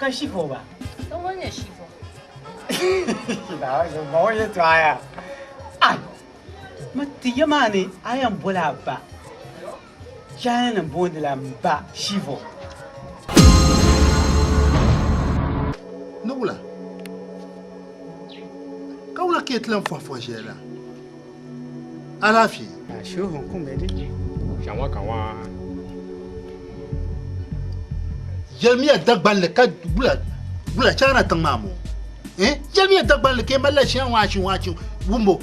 Ka Shifo gba? Ka ŋuni nyɛ Shifo? Naawuni ma o yɛtɔɣa yaa. Ai! Ma ti ya maa ni a yɛn boli a ba. China nim booni la m ba Shifo. Ni wula? Ka wula ka yi ti lan fɔhi fɔhi ʒiya la? Alaafee? Shehu n-kum di. Shanwa ka wa. Yɛlimiya Dagbanli ka wula wula China tiŋ maa moo? Eh? Yɛlimiya Dagbanli ka yi malila shanwa shinwa shin wumbo.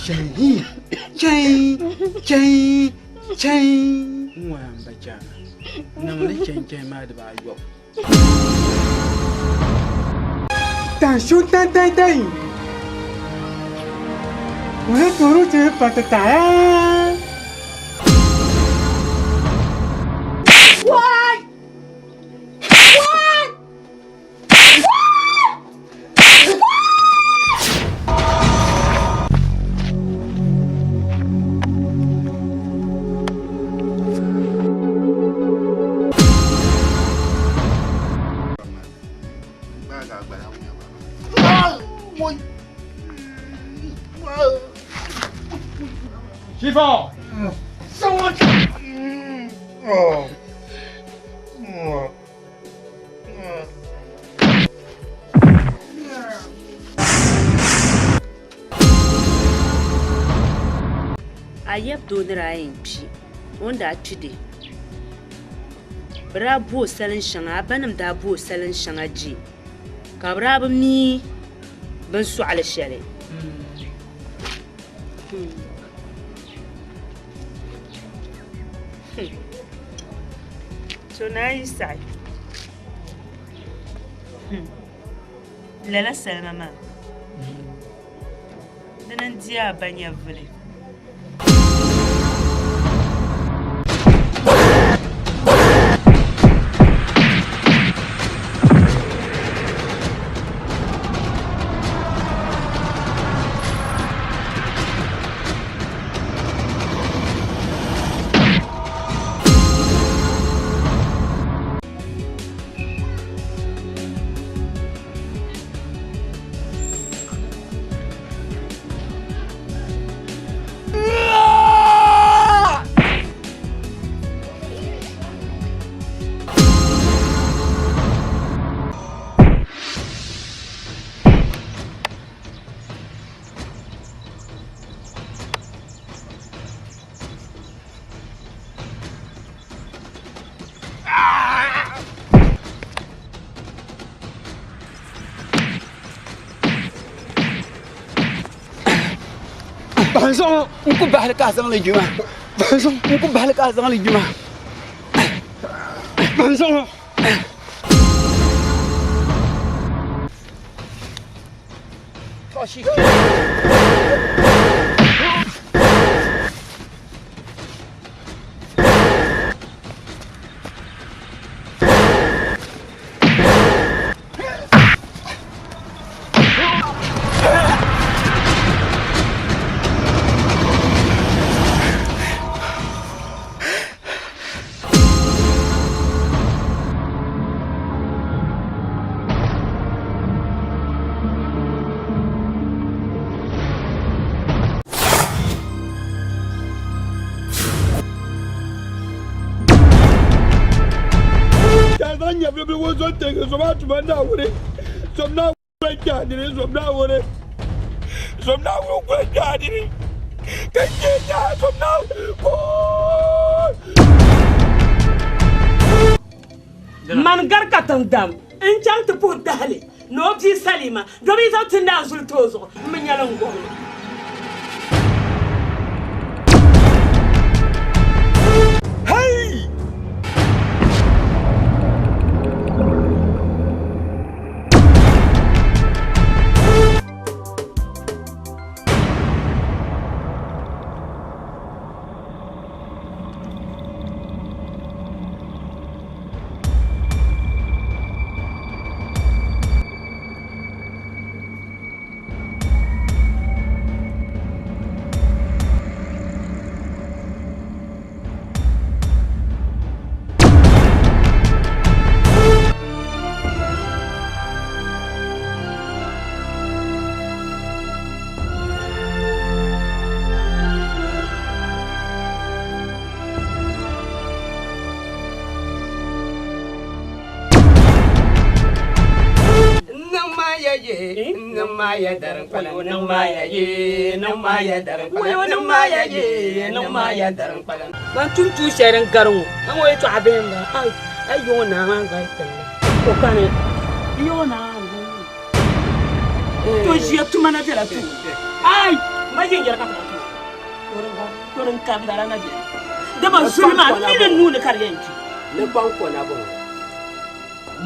Chɛi chɛi chɛi chɛi. N ŋɔya m ba Chana. Niŋli chɛi chɛi maa dibaayɔbu. 胆兄担担担，我是走路就是发的胆啊！ 媳妇， A yab doo ni daa yɛn kpi, o ni daa kpi di, bɛ daa bo o salin shɛŋa, a banim daa bo o salin shɛŋa je, ka bɛ daa bi mi bɛ ni sɔɣi li shɛli. So naa yi saɣi lala salima maa, dini n-di a ba nyɛvili. Bahi zuɣu n ku bahili ka a zaŋ li juma. Bahi zuɣu n ku bahili ka a zaŋ li juma. Bahi zuɣu. Man gari ka tiŋdam n-chaŋ ti puhi dahili ni o bia Salima domi yi zaŋ ti naan zuli ti o zuɣu m mi nyɛli n gom li. Niŋ maa ya darin kpala, niŋ maa ya ye, niŋ maa ya darin kpala, niŋ maa ya ye, niŋ maa ya darin kpala. Ban tum tuun shɛli din gari ŋɔ, a ŋɔ yɛtɔɣa bihi m-bala. Ai, a yi ŋɔ naa maa gba yi tinda, o kani. Yi ŋɔ naa to ʒiya tuma na bela to. Ai, ma yi yɛri ka ti na to. To din karindala na beni. Dama zuli maa mi ni nuu ni ka di yɛn kpi. Ni kpaŋ kɔna bɔŋɔ.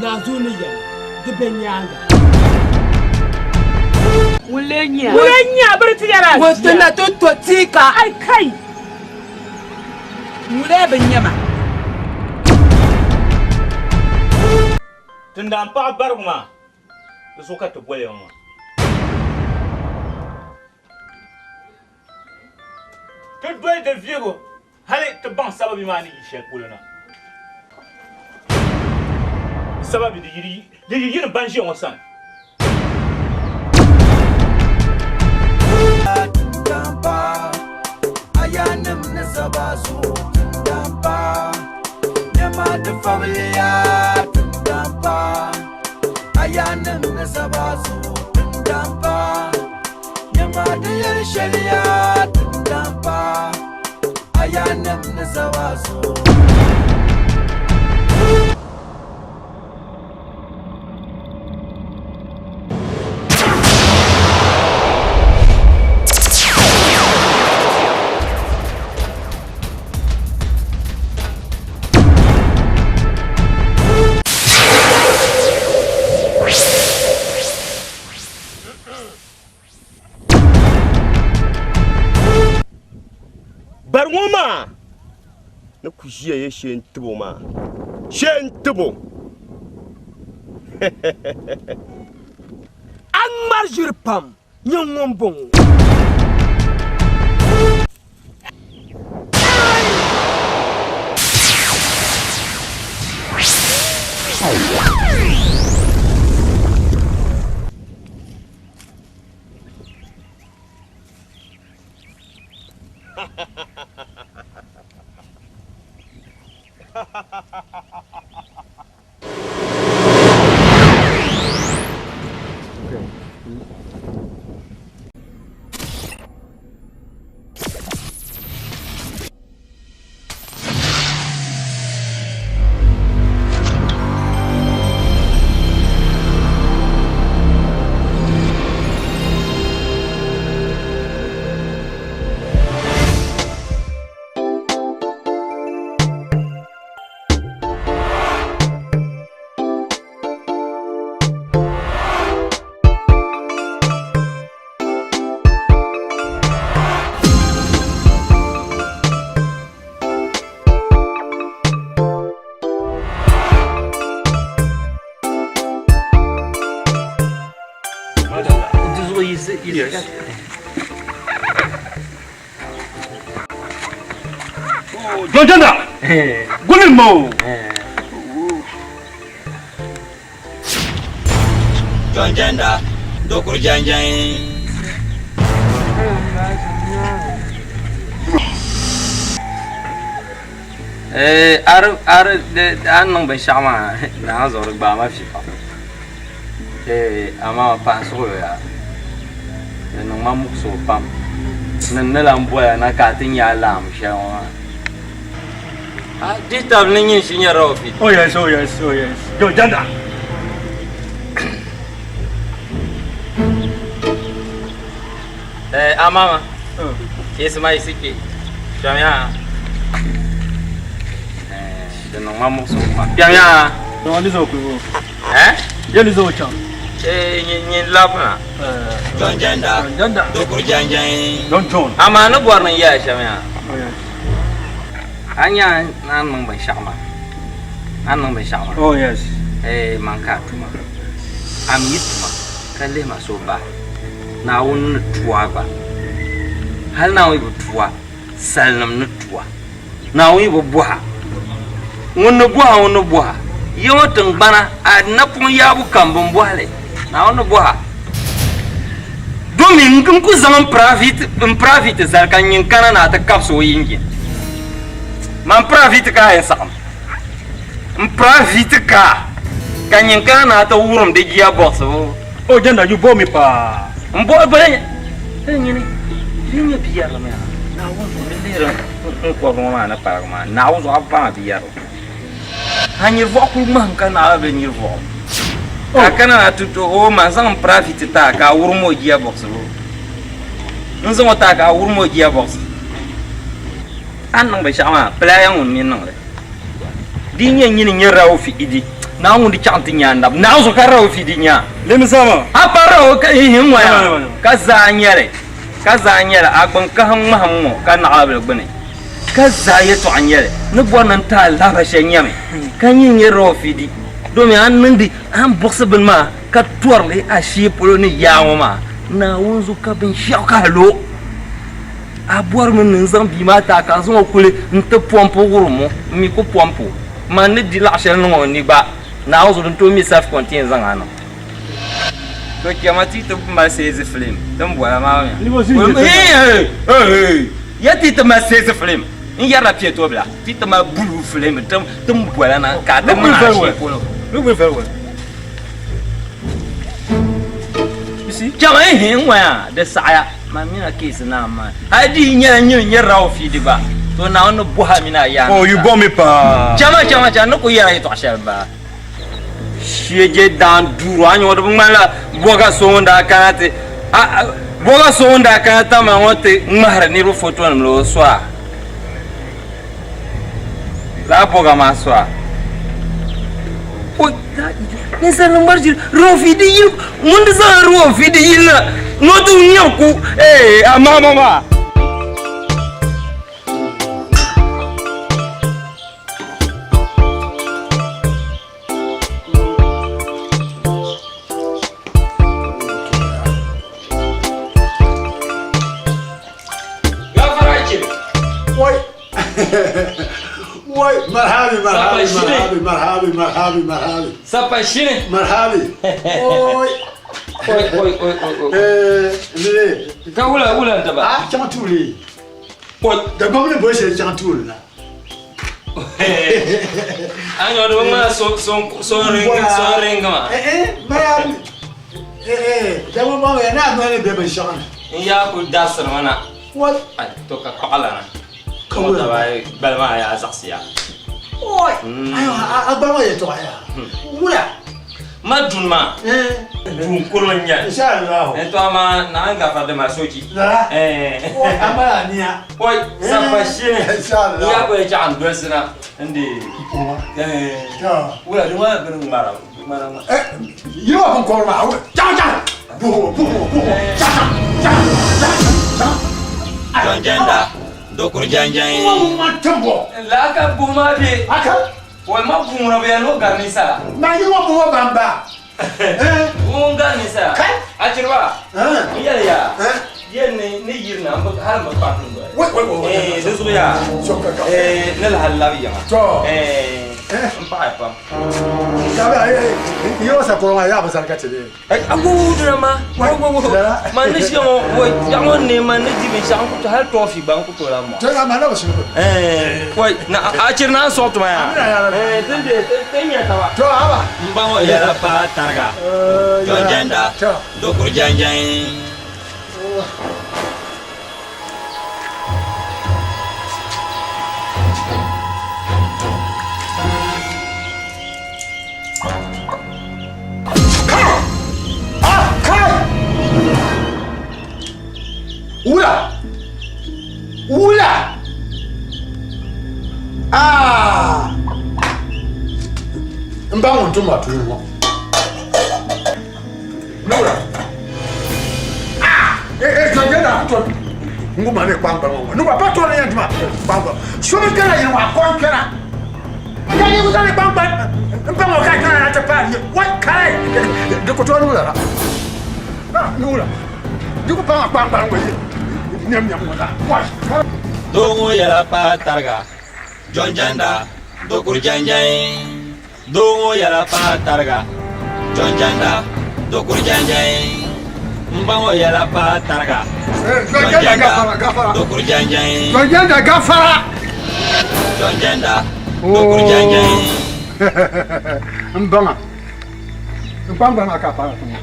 Naazuu ni yɛli, Di be nyaaŋa. Ŋun lee nya? Ŋun lee nya bɛ di ti yɛra Ŋun ti na ti to tia ka. Ai kai! Ŋun lee bi nya ma? Tindaan paɣa barigu maa, di zuɣu ka ti boli ya ŋɔ maa. Ti doli di vihigu hali ti baŋ sababi maa ni yi shɛli polo na. Sababi di yi yini ban ʒiya ŋɔ sani. Bari ŋɔ maa ni ku ʒiya ya shee n-tib o maa, shee n-tib o. A ŋmari ʒiri pam nyɛ ŋun bɔŋɔ. Jɔnjɔnda guli ma o. Jɔnjɔnda dokuru janjan. Eh, ar ar a ni niŋ binshɛɣu maa naa zuɣu di gbaai ma vi pam. Eh, amaa paɣa suɣulo yaa di niŋ ma muɣisigu pam ni n ni lan boya na ka a ti nya alahamu shɛli ŋɔ maa. A dihi tabili ni nyin shi nyɛrila o vi. Oh yes, oh yes, oh yes. Jɔnjɔnda. Eh, a mama. Yesu ma yisi kpe. Kpɛmiya. Eh, di niŋ ma muɣisigu pam. Kpɛmiya. Ni zo kuli Eh? Ye ni zo chaŋ. Eh, nyin labina. Jɔnjɔnda dokuru janjan. John John. Amaa ni bɔri ni n yɛli shɛm yaa. Oh yes. A nya a ni niŋ binshɛɣu maa. A ni niŋ binshɛɣu maa. Oh yes. Eh, man ka a tuma. A mi yi tuma ka lihi ma so ba. Naawuni ni tu a gba. Hal Naawuni yi bi tu a, salinim ni tu a. Naawuni yi bi bɔh a, ŋun ni bɔh a ŋun ni bɔh a. Ya ŋɔ tiŋgbana, a napɔŋ yaabu kam bɛ ni bɔhi li. Naawuni ni bɔh a. Domin n ku zaŋ m private zali ka nyin kana ni a ti kabisi o yinjin. Man private ka a yɛn saɣim. M private ka ka nyin kana ni a ti wurim di gearbox. Oh, Jenda, you bore me pa. N bo bala nya nyini di nyɛ bi yɛrili maa Naawuni zuɣu di lihiri n kɔbiri ŋɔ maa ni paligi maa Naawuni zuɣu a baŋ bi yɛrili a nyiri vɔɣu kuli ŋmahim ka naɣila bi nyiri vɔɣu ka kana na ti to o ma n zaŋ n private taa ka a wurim o gear box bo n zaŋ o taa ka a wurim o gear box a ni niŋ binshaɣu maa pilaya ŋun mi niŋli Di nyɛ nyini nyɛ Raufi Idi, Naawuni di chaŋ ti nya anabi Naawuni zuɣu ka Raufi Idi nya. Lemi zama. A pa Raufi ka hihi ŋɔya ka zaa nyɛli ka zaa nyɛli a gbuni kahim ŋmahim ŋɔ ka naɣilabili gbuni ka zaa yɛtɔɣa nyɛli ni bɔri ni n ti a lahiba shɛli nyami ka nyini nyɛ Raufi Idi domi a ni niŋdi a ni buɣisi bini maa ka tɔri li a shee polo ni yaa ŋɔ maa Naawuni zuɣu ka binshɛɣu ka a lo. A bɔrimi ni n zaŋ bia maa ti a ka a zaŋ o kuli nti pɔmpi wurim o, m mi ku pɔmp o. Man ni di laɣ shɛli niŋ o ni gba, Naawuni zuɣu din tooi mi self-contained zaŋ a niŋ. To chama ti ti mali seezi film din bɔla maa mi. Ya ti ti mali seezi film n yɛrila piɛto bila ti ti mali blue film din bɔla na ka a ti niŋ a shee polo. Chama n ŋɔya di saɣaya. Man mina case naa maa. Hali di yi nyɛla nyini nyɛ raw feed gba, to Naawuni ni bɔhi a mini a yaannim Oh, you bore me paa. Chama, chama, chama, n ni kuli yɛri a yɛtɔɣ shɛli m-bala. Shɛje daan duur o, a nya o di bi ŋmanila bɔga so ŋun daa kana ti, a, a, bɔga so ŋun daa kana Tamale ŋɔ ti ŋmahiri niriba fotonim la o so a. Lala bɔga maa so a. Ninsalinim ŋmari ʒiri Rofi di yili ŋun di zaŋ Rofi di yili na ni o ti ŋmɛbu ku ee amaa maa. Wai marhabi marhabi marhabi marhabi marhabi marhabi Sapa shini marhabi oi oi oi oi oi oi eh le ka wula wula n taba ah chaŋ tuuli oi Dagbamb ni boli shɛli chaŋ tuuli la a nyɔ di bi ŋmana so so so ringi so ringi maa eh eh maya eh eh Dagbamb maa ya na noli be binshɛɣu ni n yaa kuli darsiri ma na Wai ai to ka kpaɣilana Ka wula? Gbali maa yaa zaɣisiya. Oi! Ayo, a gbali maa yɛltɔɣa yaa. Wula? Ma duni maa. Duun kurili n-nyɛ li. Inshallah. N to amaa naa n gafari di mali sochi. Lala? Oi, a mali aniya. Oi, sapa shini. Inshallah. N yaa kuli chaɣ n dolisi na n di. Wula di ŋmanila bɛ ni ŋmara ŋmana ŋɔ. Yino maa binkɔbiri maa, chaŋ chaŋ! Buhi buhi buhi chaŋ chaŋ chaŋ chaŋ. Jɔnjɛnda dokuru jɛnjɛn. Ŋɔ timbo. Laa ka buhi maa be. Aka. Wai ma buhi ŋuna bɛ yɛn o gari ninsala. Ma yi ŋɔ buhi ban ba. Ŋun gari ninsala. Kai. A chiriba. N yɛli ya. Yɛn ni ni yiri na n bi hali n bi kpa dundoli. Wai wai wai. Eh di zuɣu yaa. Eh ni lahi labi yiŋa. To. Eh n paɣiya pam. Yino sakoro maa yaa bi sarika ti bee. Aguudina ma man ni ʒiya ŋɔ wai biɛɣu ŋɔ ni man ni di binshaɣu n ku to hali tɔɔfi gba n ku tooi lahi mɔɣi. To yaa na bi shiri. Wai na a chiri na n sɔɣi tuma yaa. Tin de tin nya taba. To haba. N ba ŋɔ yɛla pa tariga. Jɔnjɛnda dokuru jɛnjɛn. Wula! Wula! Ah! N ba ŋun tum ma tuuni ŋɔ. Nura! Ah! Eh eh jɔnjɛ na to. Ngu ma ne kpangba ŋɔ. Nuba pa to ne yan tuma. Kpangba. So mi kɛra yin wa kɔn kɛra. Ka yi wusa ne kpangba. N pa ŋɔ ka kɛra na ti pa ye. Wa kai. Di ko to nura la. Ah nura. Di ko pa ŋɔ kpangba ŋɔ ye. Nyam nyam ŋɔ la. Wa. Doo ŋɔ yɛla pa tariga jɔnjɛnda dokuru jɛnjɛn. Doo ŋɔ yɛla pa tariga jɔnjɛnda dokuru jɛnjɛn. N ba ŋɔ yɛla pa tariga jɔnjɛnda dokuru jɛnjɛn. Jɔnjɛnda gafara. Jɔnjɛnda dokuru jɛnjɛn. N baŋa. N kpangba maa ka para tuma.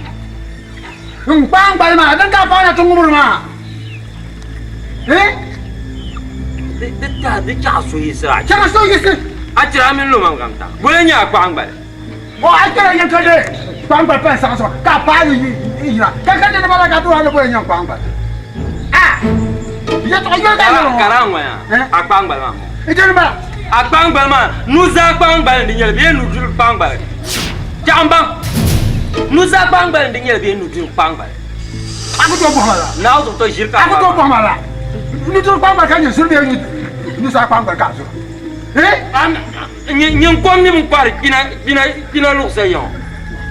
N kpaŋgbali maa din ka paai na ti ŋubiri maa. Eh? Di tahi di chaɣa so yiɣisira. Chaɣa so yiɣisi. A chira a mini lomam kam ta. Bole nyɛ a kpaŋgbali. O a chira yɛn ka de kpaŋgbali pa n saɣa ka a paai yi yira. Ka ka di bala ka tu hali bole nyɛ kpaŋgbali. A yɛtɔɣa yɛli ka yɛli ŋɔ. Kara ŋɔ ya a kpaŋgbali maa. Ijɛni bala. A kpaŋgbali maa nuzaa kpaŋgbali di nyɛli bee nudirigu kpaŋgbali. Chaɣa n baŋ. Nuzaa kpaŋgbali di nyɛli bee nudirigu kpaŋgbali. A ku tooi bɔhima la. Naawuni zuɣu to ʒiri ka A ku tooi bɔhima la. Nudirigu kpaŋgbali ka nyɛ zuri bee nuzaa kpaŋgbali ka a zura. Eh? Nyin kom mi bin kɔhiri kpina kpina kpina luɣusa yaŋɔ.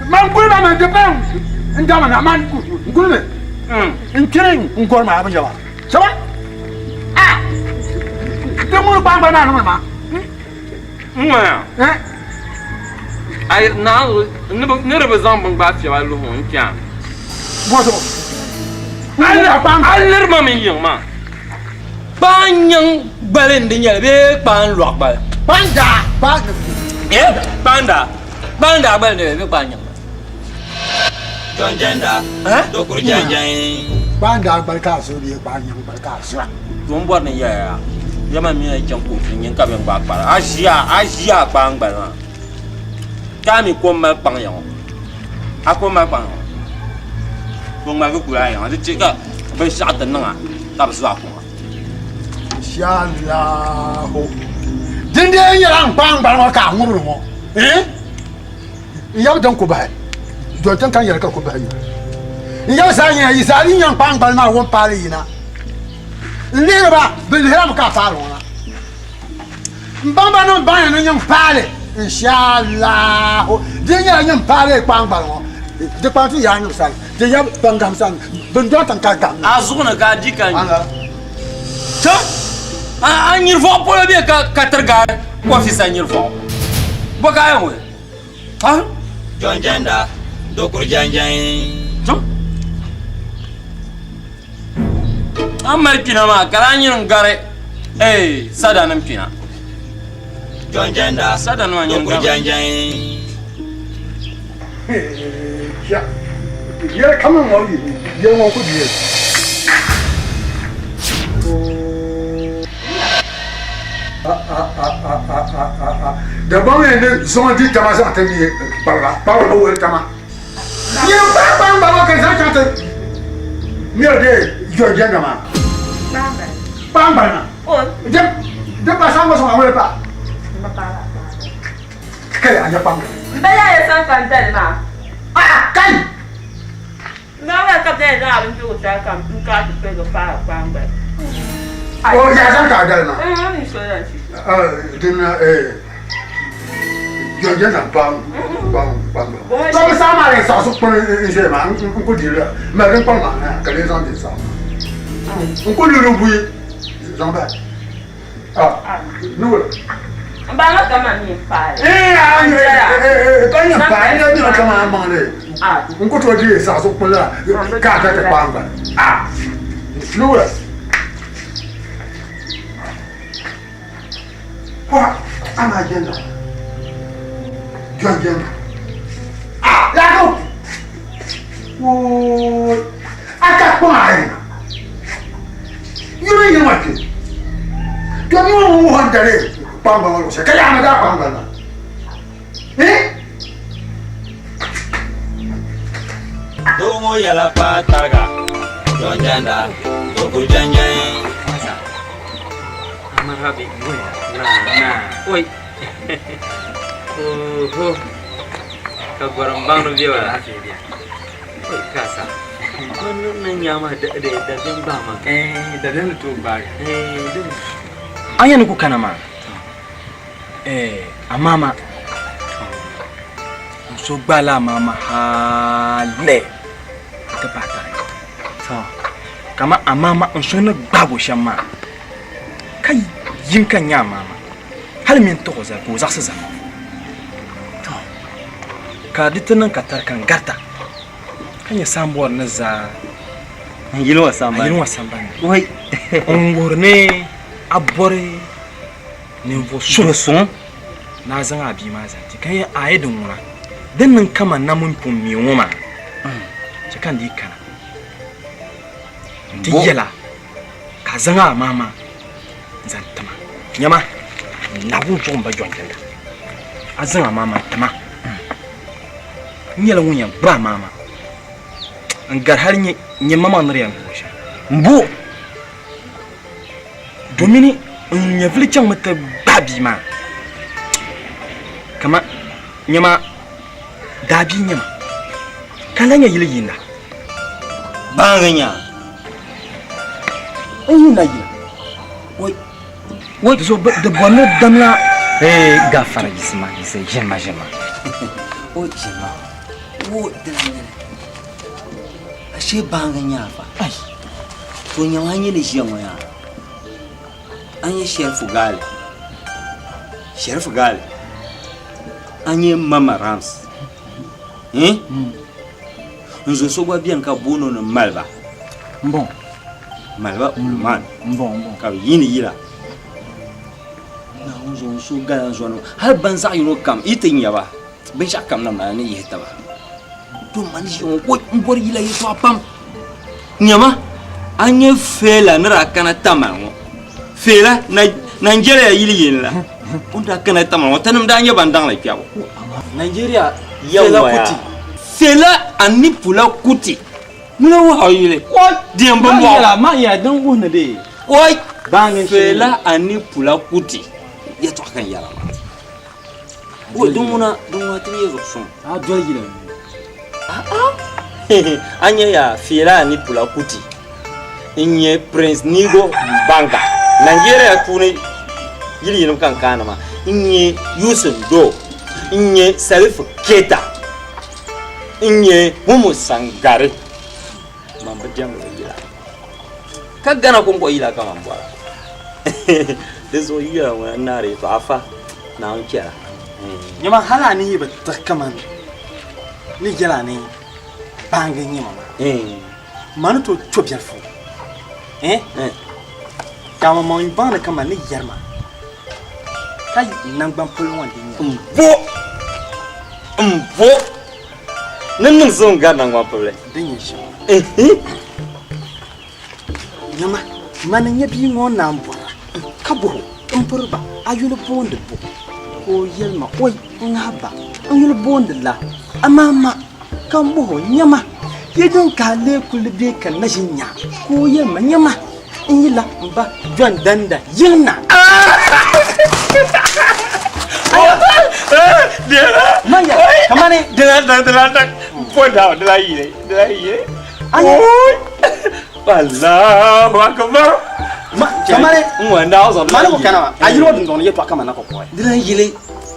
Man guli ma man ti pa n dama na man guli mi n kpiri n gɔri maa bi yaba saba a ti ŋuni kpaŋgbali maa niŋdi ma. N ŋɔya. Eh? Ayi naawuni ni di bi zaŋ bin gbaai fiɛba luhi ŋɔ n kpɛma. Bɔzuɣu. A liri ma mini yiŋ maa. Kpaan nyaŋ gbali n di nyɛli bee kpaan lɔɣu gbali? Kpaan daa. Kpaan eh kpaan daa. Kpaan daa gbali n di nyɛli bee kpaan nyaŋ gbali? Jɔnjɛnda dokuru jɛnjɛn. Kpaan daa gbali ka a zuri bee kpaan nyaŋ gbali ka a zura? To n bɔri ni yɛya ya yɛma mi na chaŋ kootu n-nyin ka bɛ gbaai kpara a ʒiya a ʒiya a kpaan gbali maa ka a mi ko m-mali kpaŋ ya ŋɔ a ko m-mali kpaŋ ya ŋɔ to ŋmaligi kuli a ya ŋɔ di chɛ ka binshɛɣu ti niŋ a ka bɛ su a kuŋa. Inshallahu dindee nyɛla n kpaan gbali ŋɔ ka a ŋubiri ŋɔ eh? N yab din ku bahi doli tiŋ ka n yɛli ka ku bahi yuli n yab zaa nyɛla yi zaa yi nya n kpaan gbali maa wun paali yina N lihiri ba, bɛ lihirimi ka a paali ŋɔ na. M baŋ ba ni m baŋya ni nyin paali inshallahu. Di yi nyɛla nyin paali kpaŋgbali ŋɔ, di kpaŋ ti yaa nyin sani, di yab ban gahim sani, bɛn dɔɣi tiŋ ka gahim na. A zuɣu ni ka a di ka n Chɛ! A nyirivɔɣu polo be ka katirigaari kɔfisa nyirivɔɣu. Bɔ ka a yɛn wuhi? Ha? Jɔnjɛnda, dokuru jɛnjɛn. Chɛ! A mali kpina maa ka daa nyini n-gari ee sadanim kpina. Jɔnjɛnda, Sadanima nyini dokuru gari. jɛnjɛn. Yɛli kam ŋɔ yɛli ŋɔ ku bie. Dagbaŋ yɛn ni zaŋ di tama zaŋ ti mi kpariba kpariba bi wuhiri tama. Yɛn kpahi kpaŋ ba ka zaŋ chaŋ ti miri bɛ jɔnjɛnda maa. Kpaŋbali maa. Di pa saŋ sɔŋ a wuli pa. Kai a nyɛ kpaŋbali. M ba yaa ya saŋ ka n dali maa. Aa kai! Naawuni ka bɛ zaŋ a bindirigu shɛli kam n-kaai ti pirigi paai kpaŋbali. O yaa zaŋ ka a dali maa. Din na jɔnjɛn na kpaŋ kpaŋ kpaŋ to bi saɣa maa yɛn saɣasi kpuni n ʒɛya maa n ku diri mali din kpaŋ maa ka lee zaŋ di saɣa maa n ku luri buyi zaŋ bahi ni wula N ba ma kaman nyin paali. Ka nyin paali n nyɛla kaman a maŋli n ku tooi diri saɣasi kpuni la ka a ka ti kpaŋ gbali ni wula Kwa ana jenda. Jɔn jenda. Ah, yaako. Woo. Aka kpɔn a yina. Yuri yi ma kpe. To mi ŋɔ ŋun hɔn dali kpaŋ ŋɔ luɣushɛli ka yaɣa mi daa kpaŋ maa. Eh? Doo ŋɔ yɛla paai tariga, Jɔn jɛnda, dokuru jɛnjɛn. Marhabi, na na, oi. Oho. Ka gɔrim baŋdi bɛ wala. Oi kasa. Mani na nyama da da da biɛm gbaai ma. Eh, da biɛm ni tooi gbaai. Eh, din. An yɛn ni ku kana maa. Eh, amaama. N so gbaala amaama hali n ti paai tariga. Kaman amaama n so ni gbaag o shɛm maa. Ka yim ka nya amaama, hal mi n-tɔg o zali ka o zaɣisi zani. Tɔ! Ka di ti niŋ ka tarika n-garita, ka nya saambɔri ni za a yili ŋɔ sambani ni n-wuhiri ni a bɔri ninvuɣ suŋ ni a zaŋ a bia maa zaŋ ti, ka yɛli, Aai din ŋuna, din niŋ kaman na mini pun mi ŋɔ maa, chɛ ka n dii kana. Ti yɛla ka a zaŋ a maama n-zaŋ ti ma. Nyama, Naawuni zuɣu m-ba Jɔn Jɛnda. A zaŋ a maama n-ti ma. N nyɛla ŋun yɛn gbubi a maama n-gari hali nyɛ maŋmaŋ ni di yɛn gbubi o shɛm. M-bo! Domini n nyɛvili chaŋmi ti gbahi bia maa. Kaman nyama daa bia nyama ka lahi nyɛ yili yiinda. Baŋ nya. N yiinda yila. Woi. Woi. Di zuɣu di bɔri ni damla. Ee gafara yiɣisima yiɣisi ʒinima ʒinima. O ʒinima. Wo dina nyɛli. Ashee baŋ nya fa. Ai. To nyama a nyɛ ni ʒiya ŋɔ yaa. A nyɛ Sherifu Gaali. Sherifu Gaali. A nyɛ Mama Rams. Eh? N zo so gba beni ka booni o ni Maliba. Mbɔŋ. Maliba Ulman. Mbɔŋ mbɔŋ. Ka bɛ yiini yila. Naawuni zo n so gala n zɔni hali ban zaɣ yino kam yi ti nya ba binshɛɣu kam na mali ni yihi taba. To mani ʒiya ŋɔ woi n bɔri yila yɛltɔɣa pam. Nyama a nyɛ feela ni daa kana Tamale ŋɔ. Feela Nigeria yili yini la o ni daa kana Tamale ŋɔ tinim daa nyɛ ban daŋli kpɛbu. Nigeria Fela Kuti. Fela Anikulapo Kuti. Ŋuna wuhi o yuli. Di yɛn bin bɔɣu. Ma yɛla din wuhi ni bee. Oi! Fela Anikulapo Kuti. Yɛltɔɣa ka n yɛra maa. Oi din ŋuna din ŋuna ti nyɛ zuɣu suŋ. A doli yila nuu. A nyɛ yaa Fela Anikulapo Kuti n-nyɛ Prince Nigo Mbanga Nigeria puuni yili yini ka n kaani maa n-nyɛ Youssou N'Dour n-nyɛ Salif Keita n-nyɛ Oumou Sangare man bi diɛmdi bi yila ka Ghana kɔŋko yila ka man bɔra di zuɣu yila ŋuna n naari yɛtɔɣa fa Naawuni chɛra. Nyama hali a ni yi bi tiɣi kaman ni yɛl a ni baŋgi n-nyɛ ma maa, ma ni tooi to biɛlifu ka a maŋmaŋ baŋ ni kaman ni yɛri ma ka naŋgbampolo ŋɔ n-di nyɛ. M-bo! M-bo! Ni niŋ so n-gari naŋgbampibili. Din nyɛ shɛm. Nyama, mani n-nyɛ bia ŋɔ naan bɔra, ka bɔh o, M piri ba, a yuli boondi bo? Ka o yɛli ma, Oi, n ŋahi ba, n yuli boondi la. Amaa ma, ka m bɔh o, Nyama, yi din ka a lee kuli be ka na ʒi nya? Ka o yɛli ma, Nyama, n yila m ba Jɔn Danda yiŋ na. Kamani. Allahu akbar. Kamani n daa zɔri mani ko kana a yiri o dundɔŋ ni yɛltɔɣa kama na kɔkɔɛ. Di lan yili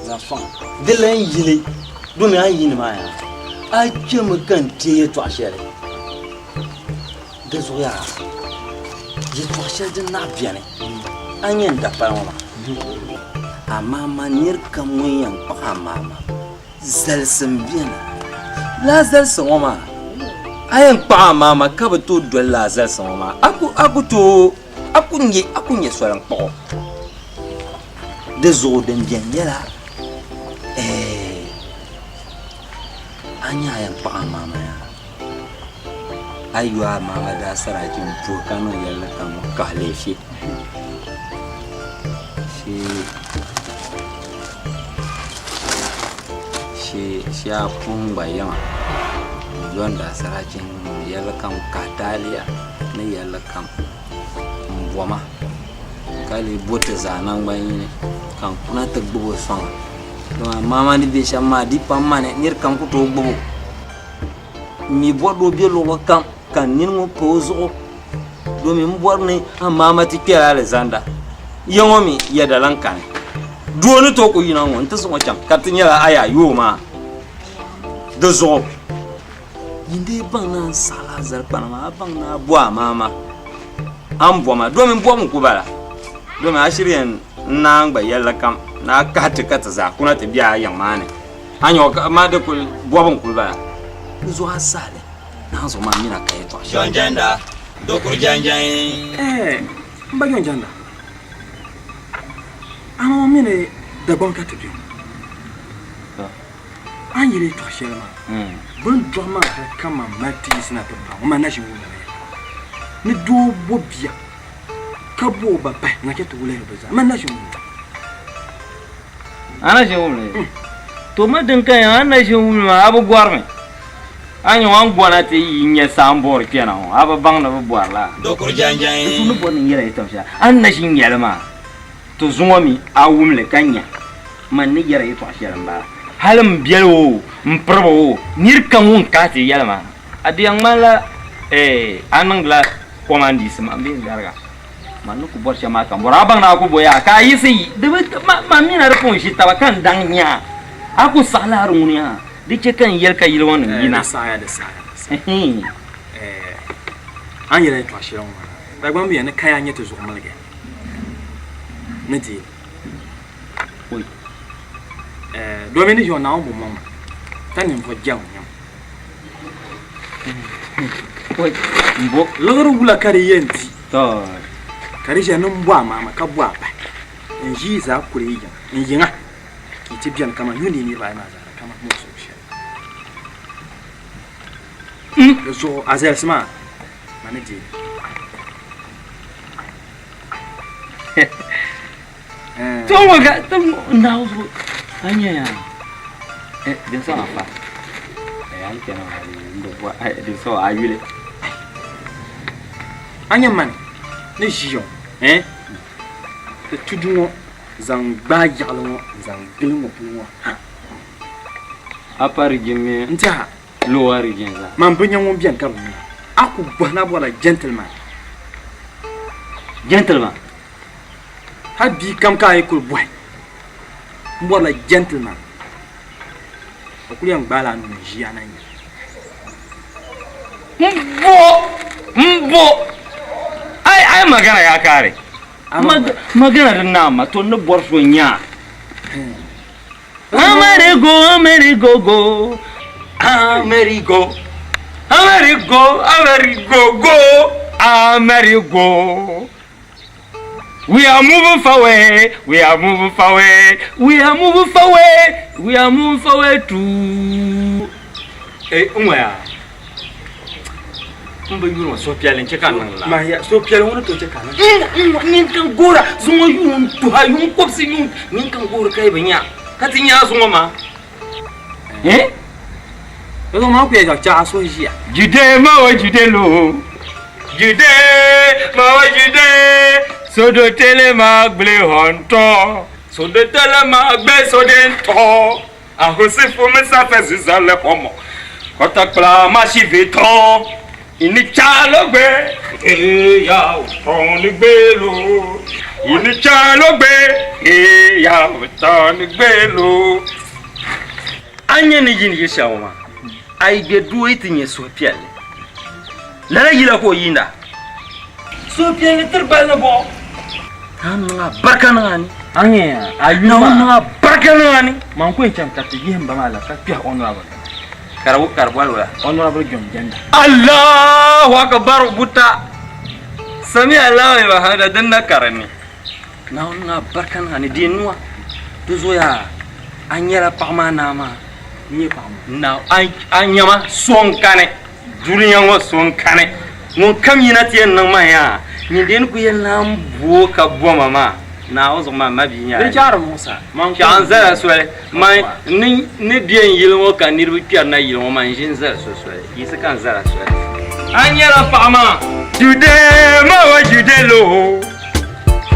zaŋ sɔŋ. Di lan yili domi a yi ni maa yaa a chɛmi ka n teei yɛltɔɣa shɛli di zuɣu yaa yɛltɔɣa shɛli din naɣ beni a ni yɛn da pali ŋɔ maa amaa man nir kam ŋun yɛn kpaɣi amaa maa Zalisi m-beni. Lala zalisi ŋɔ maa, a yɛn kpaɣi a maama ka bi tooi doli lala zalisi ŋɔ maa, a ku, a ku tooi, a ku nya, a ku nya soli n-kpaɣ o. Di zuɣu din beni nyɛla, ɛɛh, a nya a yɛn kpaɣi a maama yaa, a yi yo a maama daasarachi m-puhi ka niŋ yɛlli kam kahi leei she. Shee. Shee a puhim gba yiŋa n-yo n daasarachi n-niŋ yɛlli kam kahi taaliya ni yɛlli kam m-boma ka lee bo ti zaa naŋgbanyini ka n kuna ti gbubi o sɔŋ a. Dama ni be shɛm maa di pam mani nir kam ku tooi gbubi o. N mi bɔri ni o be luɣili kam ka n nini ŋɔ pa o zuɣu domin m bɔri ni amaama ti kpɛla alizanda. Ya ŋɔ mi yɛda lan kani. Doo ni tooi ku yina ŋɔ nti zaŋ o chaŋ ka di ti nyɛla a yaa yooi maa di zuɣu. Nyin dee baŋ ni a ni saɣila a zalikpana maa, a baŋ ni a bo amaama a ni bo ma domin bɔbu n-ku bala domin a shiri yɛn naai gba yɛlli kam ni a kahi ti ka ti zaa kuna ti be a yiŋ maa ni. A nya o ka ma di kuli bɔbu n-kuli bala. Di zuɣu a saɣi li, naanzuɣu zuɣu maa mina ka yɛtɔɣ shɛli. Jɔnjɛnda, dokuru jɛnjɛn. Ɛɛ, m ba Jɔnjɛnda, a ma mi ni Dagbaŋ ka ti be ŋɔ. A ni yɛli yɛtɔɣ shɛli maa, bɛ ni dɔɣi ma hal ka man mali ti yiɣisi na ti paai ŋɔ, man na ʒi n-wum lala yɛla maa. Ni doo bo bia ka bo o ba pahi ŋa chɛ ti wulahi bɛ zaa. Man na ʒin wum li. A na ʒin wum li? To ma din ka yɛn a na ʒin wum li maa a bi gɔrimi. A nya o ni gɔna ti yi nya saanboori kpɛna ŋɔ a bi baŋ ni bɛ bɔrila. Dokuri janjan. Di tu ni bɔri ni n yɛla yɛtɔɣ shɛli a ni na ʒin nya li maa. To zuŋɔ mi a wum li ka nya man ni yɛri yɛtɔɣ shɛli m-bala. Hal m biɛli o, m piriba o, nir kam ŋun kana ti yɛli ma, A di yɛn ŋmanila eh, a niŋdila kɔmandiisi ma bee n-dariga. Man ni ku bɔri shɛm maa ka m bɔra. A baŋ ni a ku bo yaa ka a yiɣisi yi di bi man mi na di pun ʒi taba ka n daŋ nya a. A ku saɣi la a di ŋuni yaa di chɛ ka n yɛli ka yili ŋɔ nim yina. Di saɣiya, di saɣiya, di saɣiya. Eh, a ni yɛli yɛtɔɣ shɛli ŋɔ maa, Dagbaŋ bi yɛn ni kaya n-nyɛ ti zuɣu miligi ni deei. Oi, eh, domi ni ʒiɔ Naawuni bi mɔŋ ma ka ninvuɣ jɛŋ n-nyɛ ma. Mbo. Liɣiri wula ka di yɛn di? Ka di ʒiya ni m-bo a maama ka bo a bahi. N ʒii zaa kuli yi yiŋa, n yiŋa ka yi ti beni kaman yuun yi niriba ayi maa zaa la kaman muɣisigu shɛli. Di zuɣu a zalisi maa ma ni deei li. Tongo ga tongo na zo anya ya. Eh din so afa. Eh an kana ma ndo bo eh din so ayule. Anya man ni ʒiya eh ti tudu ŋɔ zaŋ gbaai yaɣili ŋɔ zaŋ gili ŋɔ polo ŋɔ ha. Upper region mi n tiɛha lower region zaa. Man bi nya ŋun beni ka bi nya. A ku bɔhi na bɔrila gentleman. Gentleman? Hal bia kam ka a yi kuli bɔhi m bɔrila gentleman, o kuli yɛn gbaala a nuu ni n-ʒi a na nya. M bo! M bo! Ai, ai magana ya kare. Magana din na ma to n ni bɔri so nya. Amerigo, Amerigo go. Amerigo, Amerigo, Amerigo go. Amerigo. We are moving forward, we are moving forward, we are moving forward, we are moving forward to. Eh, n ya. N bi yuri ŋɔ suhupiɛlli n-chɛ ka n niŋ la. Ma ya suhupiɛlli ŋɔ ni tooi chɛ ka a niŋ. Nyin kan goora zuŋɔ yuun tuha yuun kɔbisi yuun nyin kan goori ka yi bi nya ka ti nya zuŋɔ maa. Eh? Zuŋɔ maa ku yɛn zaŋ chaɣ a suhu ʒiya. Jide ma wa jide lo. Jide ma wa jide. Sodo tele ma gble hɔntɔ. Sodo tele ma gbe sode ntɔ. Ahosifo me sa fɛ ziza le xɔmɔ. Kɔtakpla masi vetɔ. Ini tsa lo gbe. Eya wòtɔ ni gbe lo. Ini tsa lo gbe. Eya wòtɔ ni gbe lo. A nya ni yini yili shɛli ŋɔ maa, a yi gbe doo yi ti nya suhupiɛlli. Lala yila ka o yiinda. Suhupiɛlli tiri balli bɔɣu. A niŋ a barika niŋ a ni. A nya a yuli maa. Naawuni niŋ a barika niŋ a ni. Man ku yɛn chaŋ ka ti yihi m ba maa labi ka kpɛhi honorable. Ka di boli wula? Honorable John Jenda. Allahu akbar buta. Sami Allahu liman hamida din na ka di ni. Naawuni niŋ a barika niŋ a ni di nua. Di zuɣuya a nyɛla paɣa maa naa maa. N nyɛ paɣa maa. Na a nyama so n-kani. Dunia ŋɔ so n-kani. Ŋun kam yina ti yɛn niŋ ma yaa, nyin dee ni ku yɛn lan booi ka boma maa, Naawuni zuɣu maa, m mabia nyɛla Di chaɣiri Musa, man Kpɛɣu n-zala soli, man ni ni be n yili ŋɔ ka niriba kpɛri na yili ŋɔ, man ʒi n-zali so soli, yiɣisi ka n zala soli. A nyɛla paɣa maa. Jude ma wa jude lo,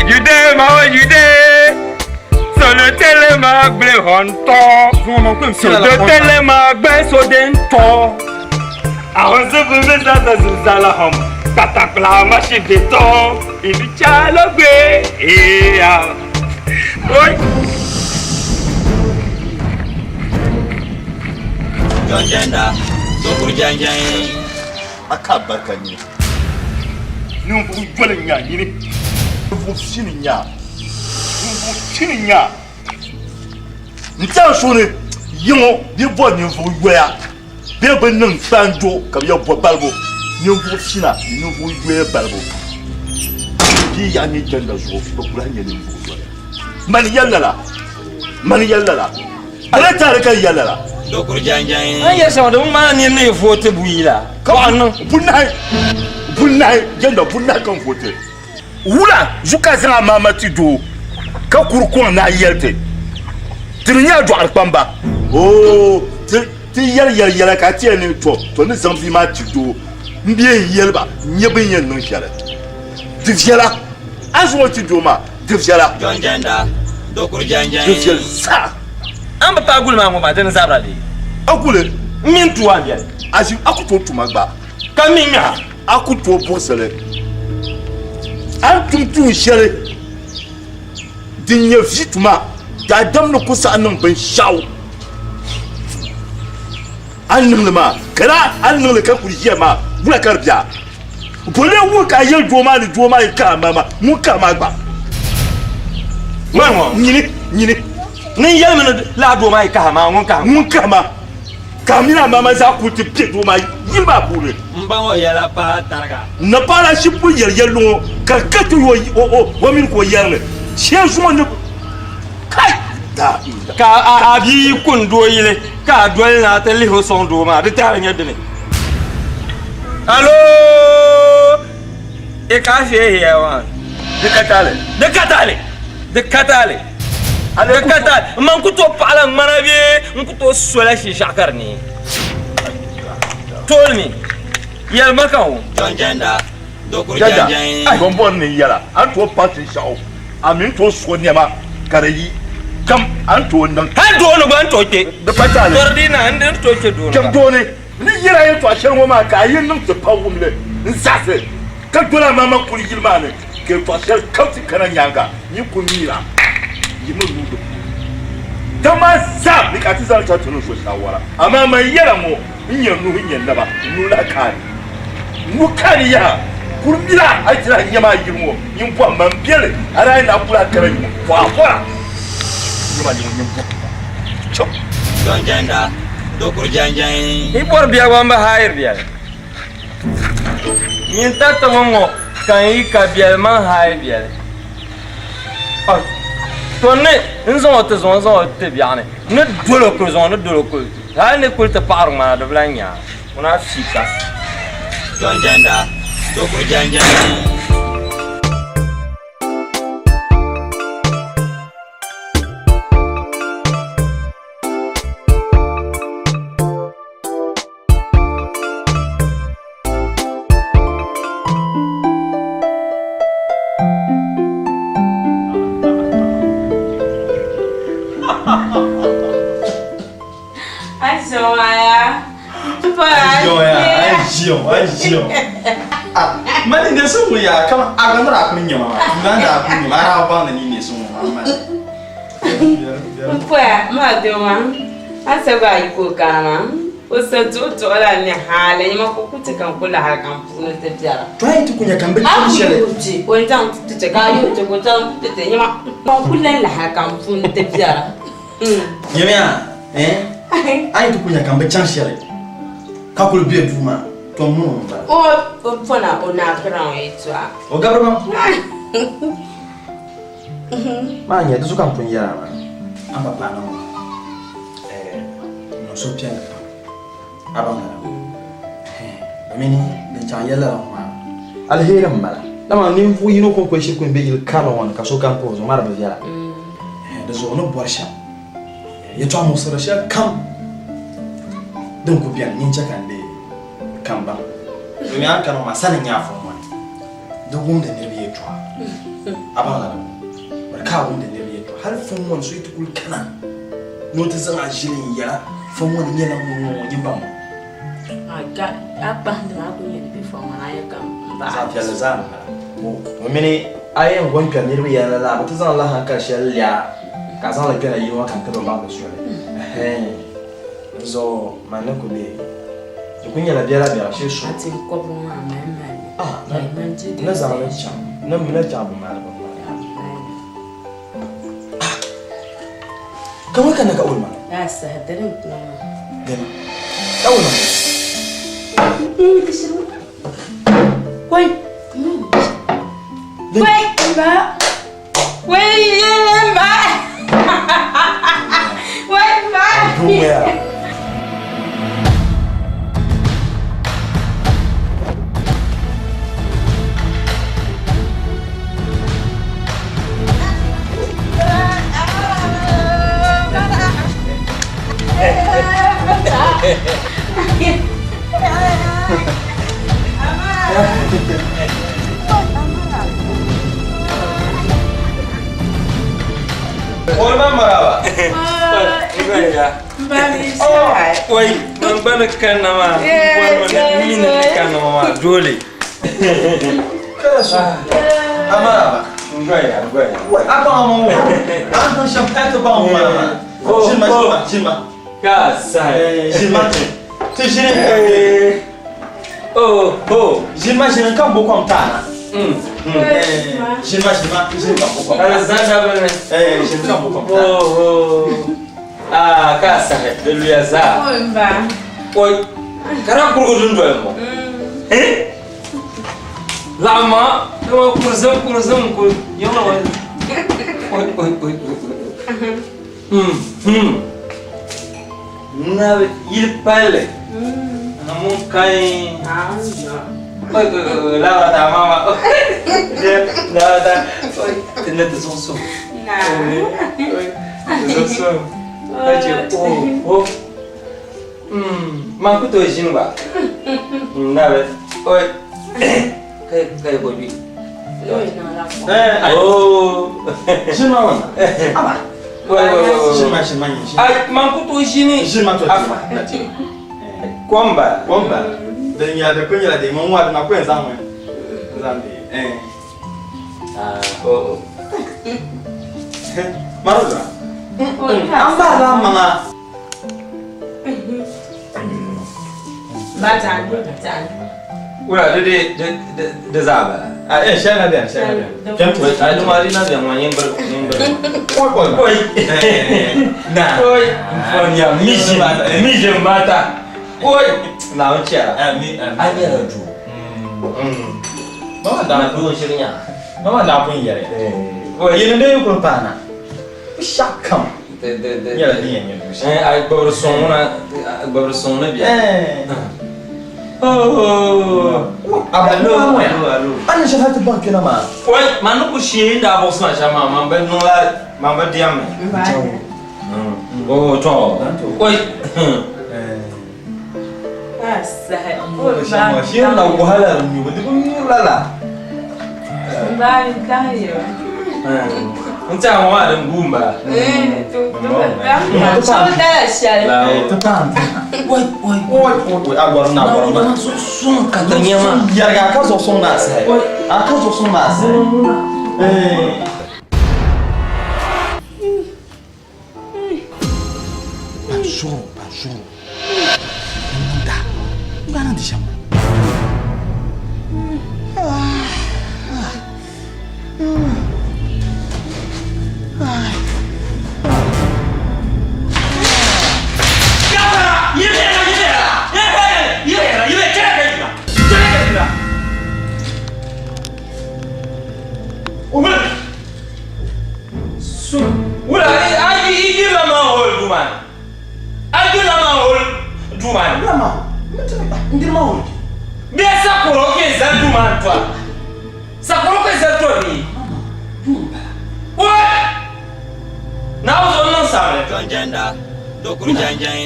jude ma wa jude, solo tele ma gble hɔntɔ, solo tele ma gbe sodentɔ. Àwọn sófin mi sasa zuzala hɔm, kpatakpla ma si betɔ, ibi tsa lɔ gbe, eya. Oi. Jɔnjɛnda, dokuru jɛnjɛn. A ka barika nyini. Ninvuɣ yoli n-nyɛ a nyini. Ninvuɣ fini n-nyɛ a. Ninvuɣ fini n-nyɛ a. N tɛhi so ni yi ŋɔ bɛ bɔri ninvuɣ yoya bee bɛ niŋ kpaanjo ka bɛ yɛn bɔ balibu ninvuɣ fina ni ninvuɣ yoya balibu. Bɛ yi yaɣi nyɛ jɛnda zuɣu bɛ ku lahi nyɛ ninvuɣ yoya. Mani yɛli lala, mani yɛli lala, a lee taali ka yi yɛli lala. Dokuru janjan. An yɛli shɛm di bi maani nir ni yi vooti buyi la, ka bɔɣu niŋ. Bunahi, Bunahi jɛnda bunahi ka n vooti. Wula zuɣu ka a zaŋ a maama ti doo ka kuri kɔŋ ni a yɛli ti, Ti ni nyɛ a dɔɣiri kpamba? Oo, ti ti yɛli yɛli yɛla ka a ti yɛli ni, Tɔ, tɔ ni zaŋ bia maa ti doo m-bee n-yɛli ba n-nyɛ bɛ ni yɛn niŋ shɛli. Di viɛla, a ni zaŋ o ti doo maa, di viɛla. Di viɛli zaa. A ni bi paai guli maa ŋɔ maa, di ni zabira lee? A guli? M mini tuwa m-beni. A ʒi, a ku tooi tuma gba. Ka m mi ŋmɛha. A ku tooi buɣisi li. A ni tum tuun shɛli din nyɛ vi tuma, daadam ni ku saɣi niŋ binshɛɣu a ni niŋ li maa, ka daa a ni niŋ li ka kuli ʒiya maa, wula ka di be a? Bɔ lee wuhi ka a yɛli doo maa ni doo maa yi kahi ma maa, ŋun kahi maa gba? Ŋmani ŋɔ. Nyini, nyini. Ni n yɛlimi ni lala doo maa yi kahi ma, ŋun kahi ma. Ŋun kahi ma. Ka a mini a maama zaa kuli ti be doo maa yili maa puuni. M ba ŋɔ yɛla paai tariga. Napaɣila shiri pun yɛli yɛlli ŋɔ ka di ka ti o mini ka o yɛri li shee zuŋɔ ni kai daa. Ka a bia yi kuni doo yili ka a doli na ti lihi o sɔŋ doo maa, di taali nyɛ dini? Alo! E ka a fee hiya maa. Di ka taali. Di ka taali. Di ka taali. Di ka taali. M ma n ku tooi paɣila ŋmana bee n ku tooi sola shinshɛɣu ka di neei. Tooli mi. Yɛlima ka o. Jɛnda, Bɛ ni bɔri ni n yɛla, a ni tooi paɣi shinshɛɣu, a mi ni tooi so nɛma ka di yi kam, a ni tooi niŋ. Hali doo ni gba n tooi kpe. Di pa taali. Tɔri di na, n ni tooi kpe doo ni gba. Kpɛm doo ni. N ni yɛl a yɛtɔɣ shɛli ŋɔ maa ka a yi niŋ ti pa wumli n-zaɣisi ka dol a maŋmaŋ kuli yili maa ni, ka yɛtɔɣ shɛli kam ti kana nyaaŋa, nyin ku mira yimi nuu di puuni. Dama zaa mi ka ti zaŋ chaŋ ti niŋ so shaawara, amaa man yɛla ŋɔ n-nyɛ nuhi n-nyɛ naba, n nuu lahi kaani. N nuu kaani yaha, kul mira a yi ti lahi nya ma a yili ŋɔ, nyin bɔhim ma m beli, a daa yi naɣ kul a kana yi ŋɔ, tɔ a bɔra. N nya ma yi ŋɔ, nyin bɔhim ma. Cham. Yi bɔri bia gba m-bi haayiri biɛli. Nyin tariti ŋɔ ŋɔ ka n yi ka biɛli man haai biɛli. To ni n zaŋ o ti zaŋ o zaŋ o ti biɛɣuni ni dol o kuli zaŋ o ni dol o kuli hali ni kuli ti paɣiri ŋmana di bi lahi nya a ŋuna fi ka. Mani ne sun ya kama a ga mura kun nyama ma na da kun nyama ara ba na ni ne sun ma ma N poya maa doo maa a sa gba yi ka o kana maa o sa duɣu duɣu la ni hali nyama ka o ku ti ka n ku lahi ka n puuni ti biɛla. To a yi ti kunya ka n bi A chɛ ku shɛli. yi ti o ni zaŋ ti ti ka a yi ti ka o zaŋ ti ti nyama ka n ku lahi lahi ka n puuni ti biɛla. Nyamiya eh a yi ti kunya ka n bi chaŋ shɛli ka kuli be duu maa to n mini o m-bala. O o pona o naapira ŋɔ yɛltɔɣa. O gabiri ma. Maa nyɛ di zuɣu ka n pun yɛra maa a ba paana ŋɔ n niŋ suhupiɛlli pam a baŋ lala domini din chaŋ yɛli lala ŋɔ maa aliheri m bala dama ninvuɣu yino kɔŋko shiri ku yɛn be yili karili ŋɔ ni ka sokam pa o zuɣu maa di bi viɛla di zuɣu ni bɔri shɛm yɛtɔɣa muɣisiri shɛli kam din ku beni nyin chɛ ka n deei ka n baŋ domi a ni kana ŋɔ maa sani n-nyɛ a fɔŋ ŋɔ ni Di wumdi niriba yɛltɔɣa. A baŋ lala? Bari ka a wumdi niriba yɛltɔɣa. Hali fɔŋ ŋɔ ni so yi ti kuli kana ni o ti zaŋ a ʒili n-yɛla fɔŋ ŋɔ ni nyɛla ŋɔ ŋɔ ŋɔ nyin baŋ ma. A kpahindi maa kuli nyɛ di be fɔŋ ŋɔ ni a yɛn kam m-baɣi. Zaɣ piɛlli zaa m-bala. O mini a yɛn go n-kpɛri niriba yɛla la, bɛ ti zaŋ la hankali shɛli lɛa ka a zaŋ li kpɛna yili ŋɔ ka n ti bi baŋ di soli. Ɛhɛɛn. N zuɣu man ni ku be. Di ku nyɛla biɛla biɛla shee so. A ti kɔbu maa mali mali. Ah, ni zaŋ li chaŋ. Ni mi chaŋ bi mali bi mali. Ah, ka ŋɔ kana ka ol ma. Yaa saha dini n kuna maa. Dini. Ka ol ma. Koi. Koi ba. Wai ba. Wai ba. Duya. Olma maraba. Wai, ban bani kan na ma. Wani ni ne kan na ma dole. Kada su. Amaraba. Ngoya, ngoya. Wai, aba mo. An kan sham ta ba mo ma. Shima shima shima. Ka sai. Shima. Ti shirin. Oh, oh. Shima shirin kan bokon ta na. Shima shima shirin kan bokon. Ala zanda bane. Eh, shirin kan bokon ta. Oh, oh. Ah, ka sai. Deluya za. Ba. Oi. Kara kurgudun doyen mo. Eh? Lama, dama kurzum kurzum ku yawa wani. Oi oi oi oi. Na yil pale. Amun kai. Oi oi oi la ta mama. La ta. Oi, tinda ta so so. Na. Oi. So so. Kace oh oh. Ma ku to jin ba. Na be. Oi. Kai kai gobi. Eh, oh. Shima wannan. Aba. Wai wai wai. Shima shima yin shi. Ai man ku to jini. Shima to. Afa. Kwamba. Kwamba. Dan ya da kunya da mun wa na ko yanzu mu. Zambi. Eh. Ah, oh. Maruza. An ba la mama. Ba ta ta. Wala de de de de zaba. Ah, eh, sha na biyan, sha na biyan. Kem to ai dum ari na biyan wan yin bar yin bar. Koi koi. Koi. Na. Koi. Mfanya mijin mijin mata. Koi. Na wuce ara. Eh, mi ai ne da ju. Mama da Na duwan shirnya. Mama da kun yare. Koi. Yin da kun fana. Sha kam. De de de. Yara din yin du. Eh, ai babar son na babar son na biya. Eh. Oh. Aba Alo, alo alo, alo. An sha ta ban kina ma. Wai, man ku shi da bo suna sha ma man ba nula man ba diam me. Oh, to. Wai. Ba sai. Ba shi na wahala ni ba duk lala. Ba ta yo. N ta wa da ngumba. Eh, to to ba. So da sha. Ta ta. Wai, wai. Oi, oi, agora na agora na. Sun ka ta nyama. Yarga ka zo sun na sai. A ka zo sun na sai. Eh. Ban suru, ban suru. Da. Ngana di shama.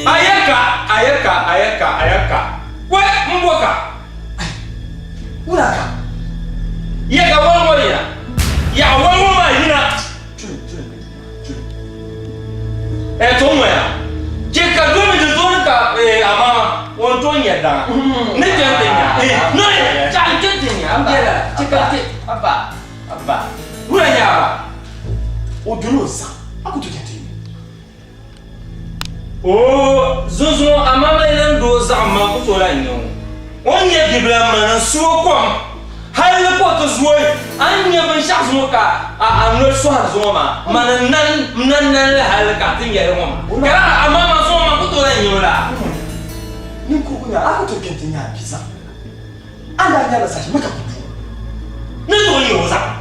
Ayaka, ayaka, ayaka, ayaka. Wai, mboka. Wala ka. Yaka wani wani ya. Ya wani ma yina. Eh to mo ya. Ke ka do mi do ka eh ama won to nya da. Ne je te nya. Eh no ne cha ke te nya. Am la. Ke ka te. Abba, abba. Wura nya ba. O duro sa. Akuto jati. Oh, zozo amama ilan do zama ku to la nyo. On nya bibla mana suwo kom. Hal ko to zuwa an nya ban sha zuwa ka a a no so har zuwa ma mana nan nan nan la hal ka tin ya ro ma. Kara amama so ma ku to la nyo la. Ni ko ko ya akuto kente nya pizza. Anda nya la sa shi maka kutu. Ne to nyo za.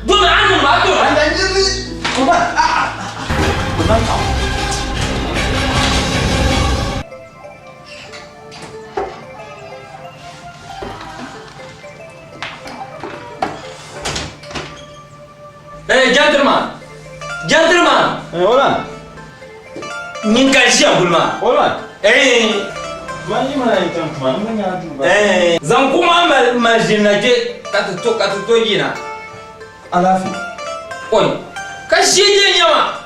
Do na an ma to. Anda ni ko ba a a. Ko ba ta. Eh, gentleman. Gentleman. Eh, hola. Nye Nyin ka ʒiya guli maa. Olman. Eh. Man yi mana yi chaŋ tuma n nya duu ba. Eh. Zaŋ kuɣu maa mali mali ʒini na kpe ka ti to ka ti to yina. Alaafee. Oi. Ka ʒi je nyama.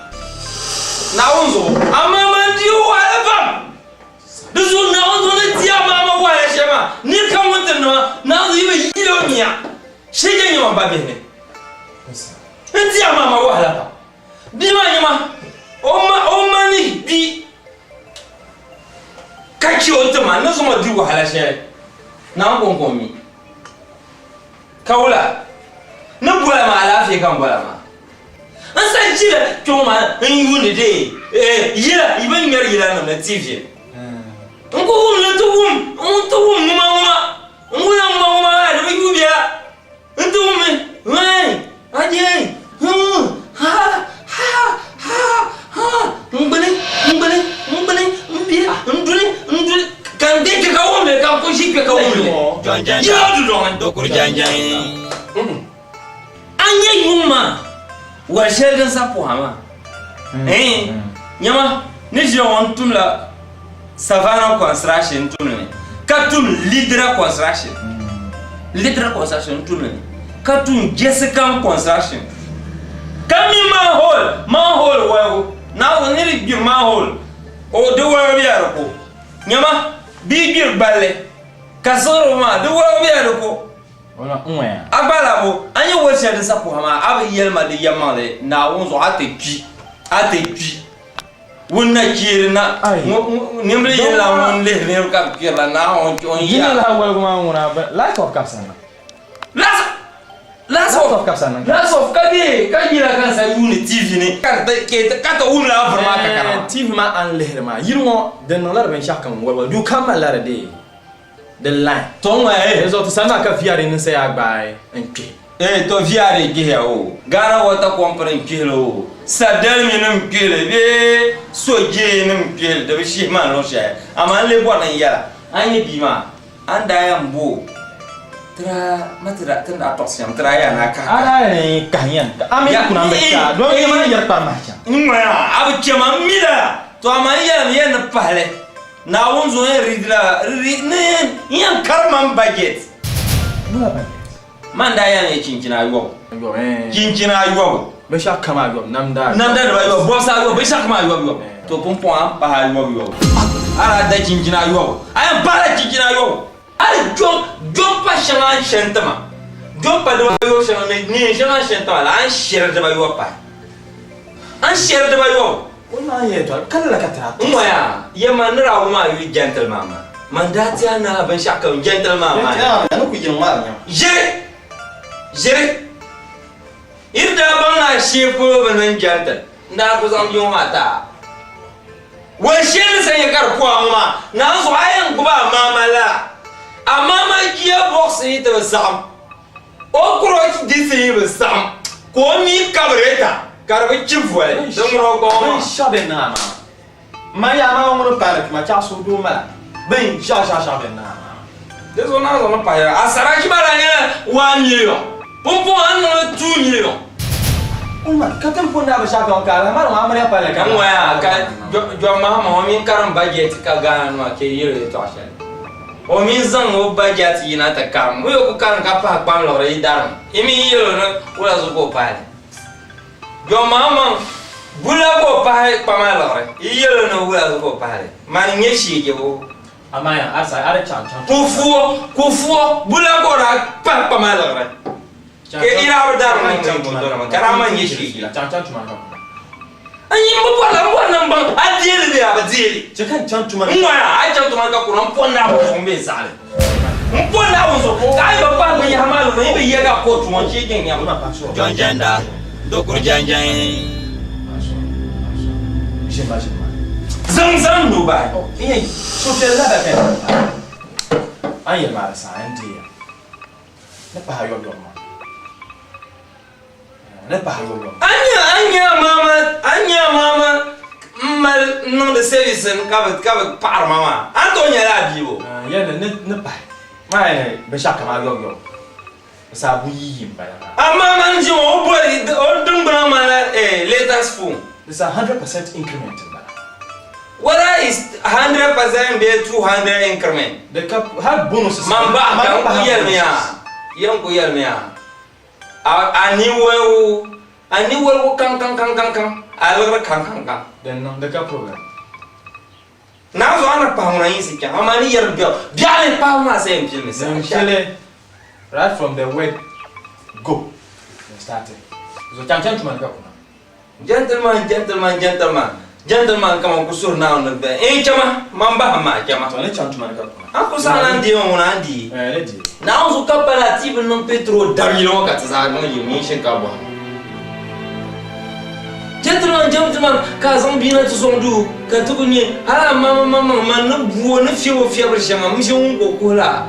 Naawuni zuɣu. Amaa man di o wahala pam. Di zuɣu Naawuni zuɣu ni di amaa ma wahala shɛli maa nir kam ŋun ti niŋa Naawuni zuɣu yi bi yili o nia. Shee je nyama ba bihi ni. N di amaa ma wahala pam. Bia maa nyama o ma o ma ni kpi ka chɛ o ti ma n ni zaŋ o di wahala shɛli Naawuni kɔŋko m-mi. Ka wula ni bola maa alaafee ka n bola maa n sa jila kpɛŋɔ maa n yuundi dee yila yi bi ŋmɛri yila nim ni TV n ku wum ni ti wum n ti wum ŋuma ŋuma n wula ŋuma ŋuma maa di bi yuui biɛla n ti wum mi aje ha ha ha ha n gbuni n gbuni n gbuni n bɛ n duli n duli ka n bɛ ka wum li ka n ku ʒi kpɛ ka wum li yila du dɔŋ a nyɛ yuŋ maa wali shɛli din sa puha maa nyama ni ʒiya ŋɔ n tumla Savannah construction n tumli ni ka tum Lidra construction Lidra construction n tumli ni ka tum Jessica construction ka mi manhole manhole waligu na ni di gbiri manhole o di waligu bɛ di ko nyama bia gbiri gballi ka siɣiri maa di waligu bɛ di ko a gba labu a nyɛ wali shɛli din sa puha maa a bi yɛli ma di yɛlimaŋli Naawuni zuɣu a ti kpi a ti kpi ŋun na kpiiri na nimbili yɛn la ŋun lihiri niriba ka bɛ kpirila na o ya. Yino lahi waligu maa ŋuna light off kabisa na. Light off kabisa na. Light off ka dee ka yila ka n sa yuuni TV ni ka ka ti wum lala vuri maa ka kana maa. TV maa a ni lihiri maa yili ŋɔ di niŋla di binshɛɣu kam wali wali duu kam malila di dee di line. Tɔ ŋɔ eh. Di zuɣu ti sani maa ka VRA ninsaya yaa gbaai n kpihi. Eh to VRA kpihiya o, Ghana Water Company n-kpihili o, Sadelmi nim kpihili bee Sojee nim kpihili di bi shihi ma n luɣ shɛli amaa n lee bɔri ni n yɛla a ni nyɛ bia maa a ni daa yɛn bo o ti daa ma ti daa ti ni daa tɔɣisi shɛm ti daa yaa ni a kahi A daa yɛn kahi yɛn a mi kuna n bi chɛ a domi yɛn maa yɛri kpari mahi chaŋ. N ŋɔya a bi chɛ ma m mi lala to amaa n yɛlimi yɛn ni pahili Naawuni zuɣu n yɛn riidila ni n yɛn kari ma m budget. Wula budget? Man daa yɛn nyɛ chinchina ayɔbu. Chinchina ayɔbu. Binshɛɣu kam ayɔbu, namda ayɔbu. Namda nima ayɔbu, bɔbsi ayɔbu, binshɛɣu kam ayɔbu yɔbu. To pumpɔŋɔ a ni pahi ayɔbu yɔbu. A daa da chinchina ayɔbu, a yɛn pahila chinchina ayɔbu. Hali jɔmpa shɛŋa a ni shɛri n-ti ma, jɔmpa dibaayɔbu shɛŋa ni neen shɛŋa a ni shɛri n-ti ma la, a ni shɛri dibaayɔbu pahi. A ni shɛri dibaayɔbu. O naan yɛn tɔri ka lala ka tira. N ŋɔya, yɛma ni daa wum a yuli gentleman maa, man daa ti a naai binshɛɣu kam gentleman maa ni. Ʒiri! Ʒiri! Yi di daa baŋ ni a shee polo bi niŋ gentle, n daa ku zaŋ bia ŋɔ maa ti a. Wal shɛli ni sa nyɛ ka di ku a ŋɔ maa, naanzuɣu a yɛn gbubi a maama lala. A maama jia bɔɣisi yi ti bi saɣim. O kuro disi yi bi saɣim ka o mi kabireta ka di bi chi voli di ŋuna o gbaŋ maa. Binshɛɣu bɛ niŋ a maa man yaa maa ŋuni paari tuma chɛɣu suhudoo mala binshɛɣu shɛɣu shɛɣu bɛ niŋ a maa. Di zuɣu naa zaŋ mi pahi a sarachi maa daa nyɛla 1 million pumpɔŋɔ a ni niŋ li 2 million. Umar ka ti ni pun daa bi shɛɣu kam ka alahi maa amiliya palli ka. N ŋɔya ka John Mahama o mini karim budget ka Ghana nima ka yi yɛli o yɛltɔɣa shɛli. O mi zaŋ o bajɛt yina ti karim. O yi ku karim ka pahi kpam liɣiri yi darim. Yi mi yi yɛl o ni wula zuɣu ka o pahi li. Jɔn maŋmaŋ bula ka o pahi kpama liɣiri. Yi yɛl o ni wula zuɣu ka o pahi li. Mani n-nyɛ sheejibu. Amaa yaa, a saha a di chaŋ chaŋ. Kufuo bula ka o daa pahi kpama liɣiri. Ka yi daa bi dari niŋ chaŋ tuma ka daa man nyɛ sheegi la. Chaŋ chaŋ tuma ka kuma. N yi bi bɔri la n bɔri ni n baŋ a deeli bee a bi deeli. Chɛ ka n chaŋ tuma ni. N ŋɔya a yi chaŋ tuma ni ka kuna n pɔri Naawuni zuɣu m bee n saɣili. N pɔri Naawuni zuɣu ka a yi bi pahi binyɛra maa luɣili yi bi yɛli a kootu ŋɔ n sheegi n nyɛbu. Jɔnjɛnda, dokuru jɛnjɛn. Ʒinima ʒinima. Zaŋ zaŋ n nuu bahi. N yɛn suhupiɛlli lahi bɛ ka a ni yɛli maa di saha n deeya. Ni pahi ayɔbu yɔbu maa. Ni pahi ayɔbu yɔbu. A nya a nya a maama a nya a maama m mali niŋdi service ni ka bi ka bi paɣiri ma maa a ni tooi nyɛla a bia bo? Yɛli ni ni pahi maa yɛli binshɛɣu kam ayɔbu yɔbu di saha buyi yi m bala maa. A maama n ʒi ŋɔ o boli o dingbuna ŋmanila latest phone. Di saha 100% increment m bala. Whether it's 100% bee 200 increment. The cap hal bonuses. Man bahi ka n ku yɛlimi a, yɛn ku yɛlimi a, a a ni waligu, a ni waligu kaŋ kaŋ kaŋ kaŋ kaŋ, a liɣiri kaŋ kaŋ kaŋ. Then niŋ di ka problem. Naa zuɣu a ni pahi ŋuna yiŋsi chaŋ, amaa ni yɛri biɛɣu, biɛɣu ni pahibu maa sa yɛn pilimi saha Then shɛli. chɛli right from the word go, then starting. So chaŋ chaŋ tuma ni ka kuna. Gentleman, gentleman, gentleman, gentleman kaman ku suhiri Naawuni ni bɛ n chama, man bahi maa chama. To ni chaŋ tuma ni ka kuna. A ku saɣi na n deei ma ŋuna a ni deei. Eh, ni deei. Naawuni zuɣu ka pala ti bi niŋ petrol dabili ŋɔ ka ti zaa niŋ yim mini shinkaafa bɔhim. Gentleman, gentleman, ka a zaŋ bia na ti sɔŋ duu ka ti ku nya hali a ma maŋmaŋ man ni bu o ni fiɛb o fiɛbiri shɛŋa m ʒe ŋun ka o kuhi la.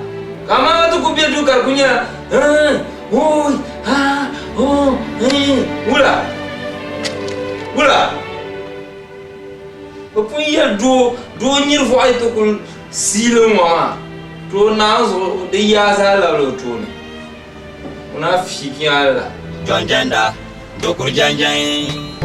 Ka a ma ti ku be duu ka di ku nyɛla, Hɛn, hooy, ha, hoo, hɛn, wula? Wula? Bɛ pun yɛli doo, doo nyiri vɔɣu yi ti kul siili ŋ-ŋɔ maa, to o naai zuɣu di yaa zaa labila o tooni. O na fiikiya la. Jɔnjɛnda, dokuru jɛnjɛn.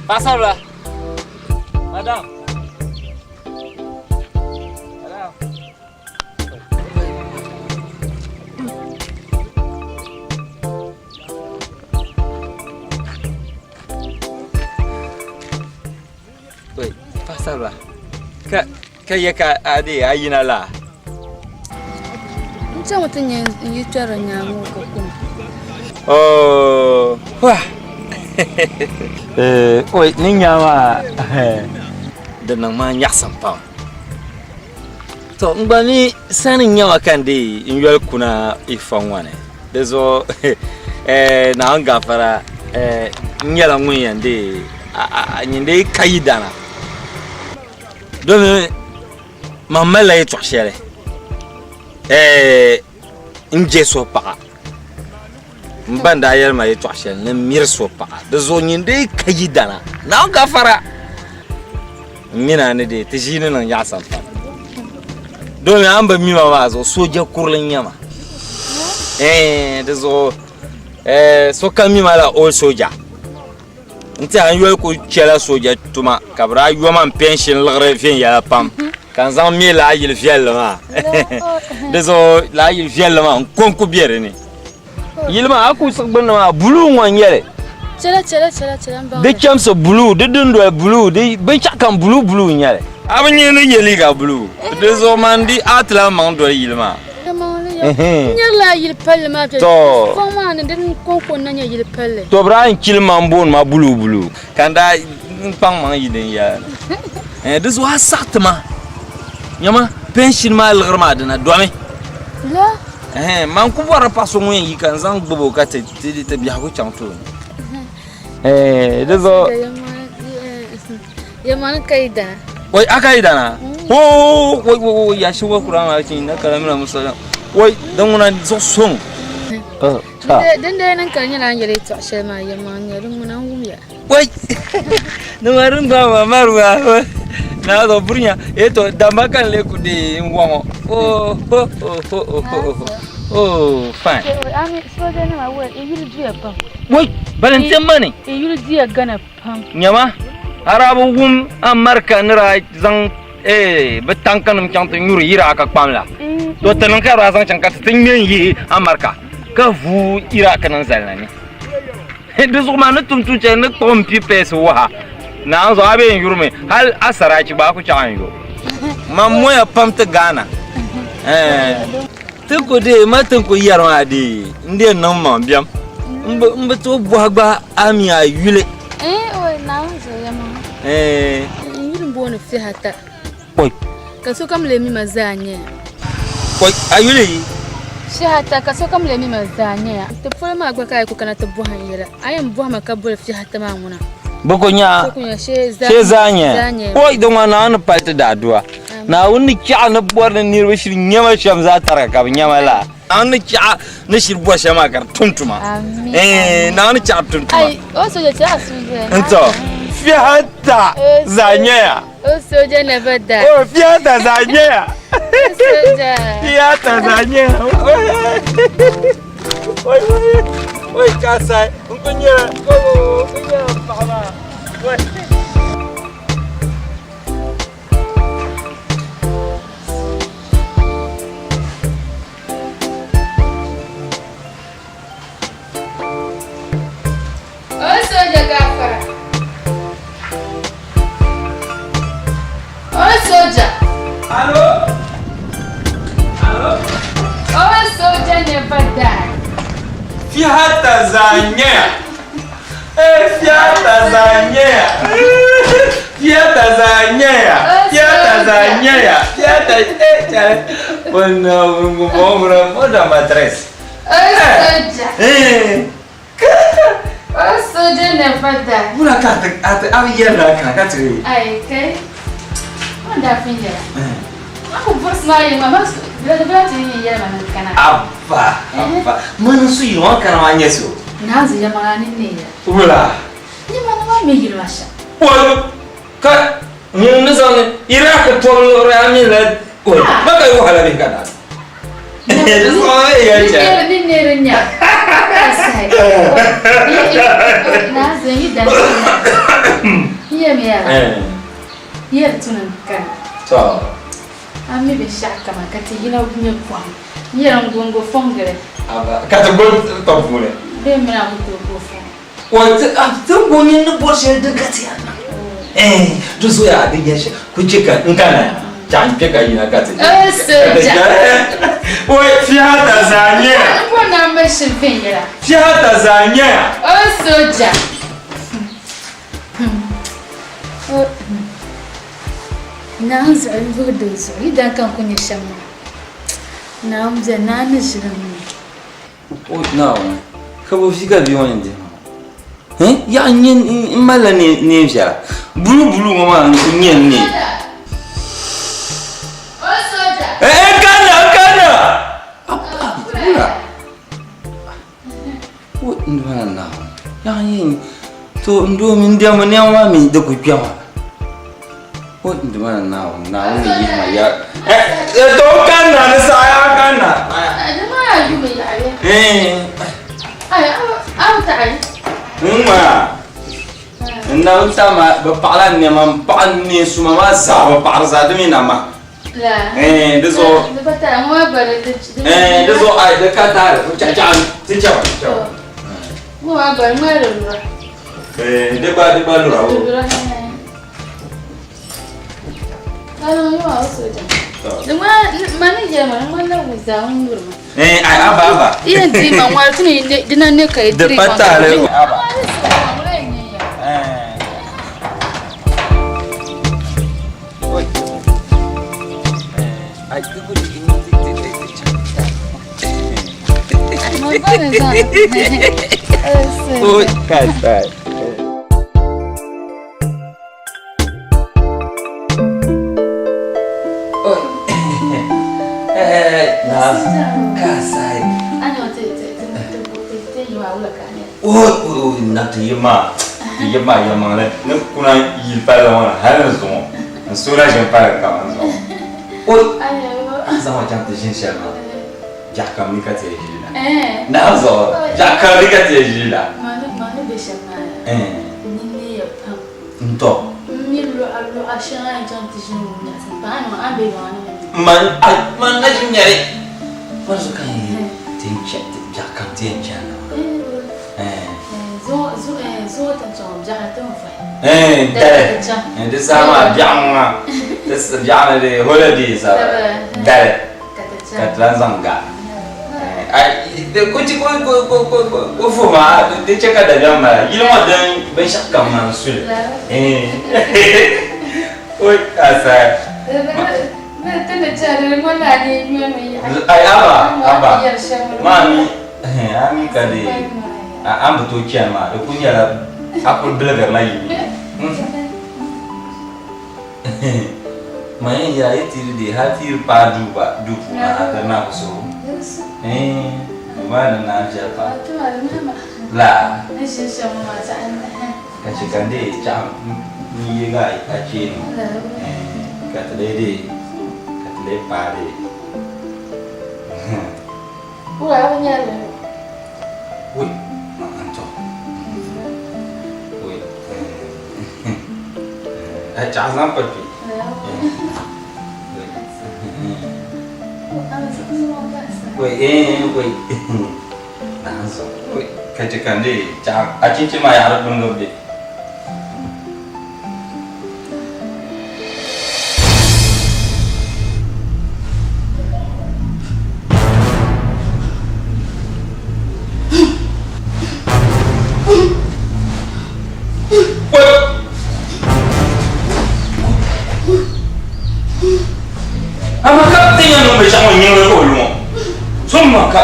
Paɣasaribila madam madam Oi, paɣasaribila ka ka yɛ ka a dee a yina laa? N chaŋmi ti nya n yi kpɛri nyaaŋa ŋɔ ka kuna. Oh, wah. Eh, oi, ni nya maa di niŋ ma nyaɣisim pam. To n gba mi sani n nyama ka n dee n yoli kuna i fa ŋɔ ni. Di zuɣu eh, Naawuni gafara eh, n nyɛla ŋun yɛn dee nyin dee ka yidana. Domi man malila yɛtɔɣ shɛli n je so paɣa n ba n daa yɛli ma yɛtɔɣ shɛli ni miri so paɣa di zuɣu nyin dee ka yidana Naawuni gafara n mini a ni dee ti ʒii ni niŋ nyaɣisim pam domi a ni bi mi ma maa zuɣu sooja kurili n nyɛ ma di zuɣu sokam mi ma la old soja N tiɛha n yoli ku chɛla sooja tuma ka bi daa yoma n pension liɣiri viɛnyɛla pam ka n zaŋ mɛ laa yili viɛlli maa di zuɣu laa yili viɛlli maa n ko n ku bɛ di ni yili maa a ku siɣi gbunni maa buluu ŋɔ n nyɛli Chɛla chɛla chɛla chɛla n baŋ di chɛmsi buluu di dundoli buluu di binshaɣu kam buluu buluu n nyɛli a bi nyɛ ni yɛ liiga buluu di zuɣu man di a ti lahi maŋ doli yili maa N nyɛrila yili palli maa viɛli. To. Fɔŋ maa ni din kɔŋko n-na nyɛ yili palli. To bɛ daa yɛn chili ma m-booni ma buluu buluu ka n daa n kpaŋ maŋ yi din yɛla ni. Di zuɣu a saɣi ti ma nyama pension maa liɣiri maa dina domi. La. Man ku bɔrila paɣa so ŋun yɛn yi ka n zaŋ gbubi o ka ti biɛhigu chaŋ tooni. Di zuɣu. Yamani ka yi dana. Wai aka yi dana. Wo wai wai ya shi wa kurama cin na kalamina musala. Wai dan ŋuna zuɣu suŋ. Din dee niŋ ka di nyɛla a ni yɛli yɛltɔɣa shɛli maa yɛlimaŋli n-nyɛ din ŋuna n wumya. Wai ni ma rin gba ma maruwa na zo burnya e to damba kan le ku de n waŋɔ. Oh oh oh oh oh oh fine. Ami soja nima wai i yuli duya pam. Wai balintin mani. I yuli duya gana pam. Nyama, a daa bi wum Amarika ni daa zaŋ bɛ tankanim chaŋ ti nyuri Iraq kpam la? To ti niŋ ka daa zaŋ chaŋ ka ti ti ŋme n-yihi Amarika ka vuui Iraq nim zali na ni. Di zuɣu maa ni tum tuun shɛli ni kpuɣi m pi pɛɛsi waha naanzuɣu a bee n yurimi hal a saraachi gba a ku chaɣ n yo. Man moya pam ti Ghana. Ti ku deei ma ti ni ku yɛri maa deei n dee niŋ maŋ biɛm. M bi tooi bɔhi gba a mi a yuli. Eeh oi Naawuni zuɣu ya maŋa. Eeh. N yuli m-booni Fihata. Oi. Ka sokam lee mi ma zaa nyɛ ya. A yuli? Fiɛhata ka sokam lee mi ma zaa nyɛya. Ti polo maa gba ka a yi ku kana ti bɔhi n yɛla, a yɛn bɔhimi ka boli Fiɛhata maa ŋuna. Bɛ ku nya shee zaa nyɛya. Oi, di ŋɔ Naawuni ni pali ti daadua. Naawuni ni chɛɣu ni bɔri ni niriba shiri nyama shɛm zaa tariga ka bɛ nyama laa. Naawuni ni chɛɣu ni shiri bɔri shɛm maa ka di tum tuma. Ɛɛn, Naawuni chɛɣu tum tuma. N-tɔ, Fiɛhata zaa nyɛya. O soldier never die. Oh, fiata za nyɛya. Soldier. Fiata za nyɛya. Oi, oi, oi, kasai. N ku nyɛla, oh, n ku nyɛla paɣa maa. Oi. O soja gafara. O soja. Alo? Alo? O soja never die. Fiata zanyea. Eh, fiata zanyea. Fiata zanyea. Fiata zanyea. Fiata eh chale. Bona mungu bomra moda matres. O soja. Eh. O soja never die. Muna ka ta ta abi yɛrɛ ka ka tiri. Ai kai. Wanda fin yɛrɛ. Aku burs ma yi ma ma bila bila ti yi yɛrɛ ma ni kana. Abba, abba. Mana su yi wan kana ma nyɛ so. Na zu ya ma ni ne ya. Wula. Ni ma na ma me yiri ma sha. Wala ka ŋun ni zaŋ Iraq tɔbu luɣiri a mi la oi ba ka yi wahala bihi ka daa. Ni ne nya. Sai. Na zu yi da. Ye me ya. Ye tunan kana. To. A mi binshɛɣu kama ka ti yina nyɛ pɔhim. N yɛra n gongo fɔŋgili. Aba ka ti goli tɔbu puuni. Bee mini a ku tooi go fɔŋ. Wa ti a ti bo nyin ni bɔri shɛli din ka ti yɛn niŋ. Eh, di zoya a di yɛli shɛli ku chɛ ka n kana ya chaŋ n kpe ka yina ka ti. Eh, soja. Oi, fiata zaa nyɛya. N bo na m bi shiri viɛnyɛla. Fiata zaa nyɛya. O soja. Naa zuɣu n-vuhi doo zuɣu yi daa ka n ku nya shɛm maa. Naawuni bia, naa ni ʒili m mi. O Naawuni, ka bɔ vi ka bia ŋɔ yɛn dihi ma ŋɔ? Hɛn, yaɣa n-nyɛ m malila neen viɛla, buluu buluu ŋɔ maa n-nyɛ n neen. Eh, n kanna, n kanna! Wula? O n duma na Naawuni, yaɣa n-nyɛ to n doo mini diɛmbu nɛma maa mi di ku kpɛma. O n duma na Naawuni, Naawuni ni yihi ma ya. Eh, to n kanna di saha ya n kanna. Eh. N ŋma n na n tama bi paɣala nɛma n paɣa neen suma maa zaa bi paɣari zaa di mi na ma. Eh, di zuɣu. Eh, di zuɣu ai di ka taali ku chaɣa ti chɛba ti chɛba. Eh, di gba di gba lura o. Eh, ai aba aba. Di pa taali. Aba. Eh. Oi, kai sai. Oi. Eh, na ka sai. Oi, oi, na ti yi ma. Ti yi ma yɛlimaŋli ni kuna yili palli ŋɔ na hali ni zuŋɔ n suhu na ʒini pali kam n zuɣu. Oi, a ni zaŋ ma chaŋ ti ʒini shɛli maa biɛɣu kam ni ka ti yɛn ʒili la. Naam zuɣu biɛɣu kam ni ka ti yɛn ʒili la. N tɔ. Man man na ʒi nyɛri man zuɣu ka n yi ti n chɛ biɛɣu kam ti yɛn chana dali di saha maa biɛɣu maa ti biɛɣu ni di holiday saba dali ka ti lan zaŋ ga ko fo maa di chɛ ka dabiɛm mala yili ŋɔ din binshɛɣu kam maa n suli oi asa. Ai aba aba maa mi a mi ka di a ni bi tooi chani maa di ku nyɛla a kuli biligirila yi mi ma yɛn yɛla yi ti di hali ti yi paai duu gba duu puuni a ti na bi suhu duu maa ni naan viɛli pam la ka chɛ ka n dee chaɣ n yeegi a cheeni ka ti lee dee ka ti lee paai dee. Wei, ma an to. Wei. A chaɣ zaŋ pa kpe. Wei, wei. Ka chɛ ka n dee chaɣ a chinchini maa yaɣiri gbuni ka bɛ. Amaa ka ti yɛn niŋ binshɛɣu ŋɔ nyingli ka o lu ŋɔ so ma ka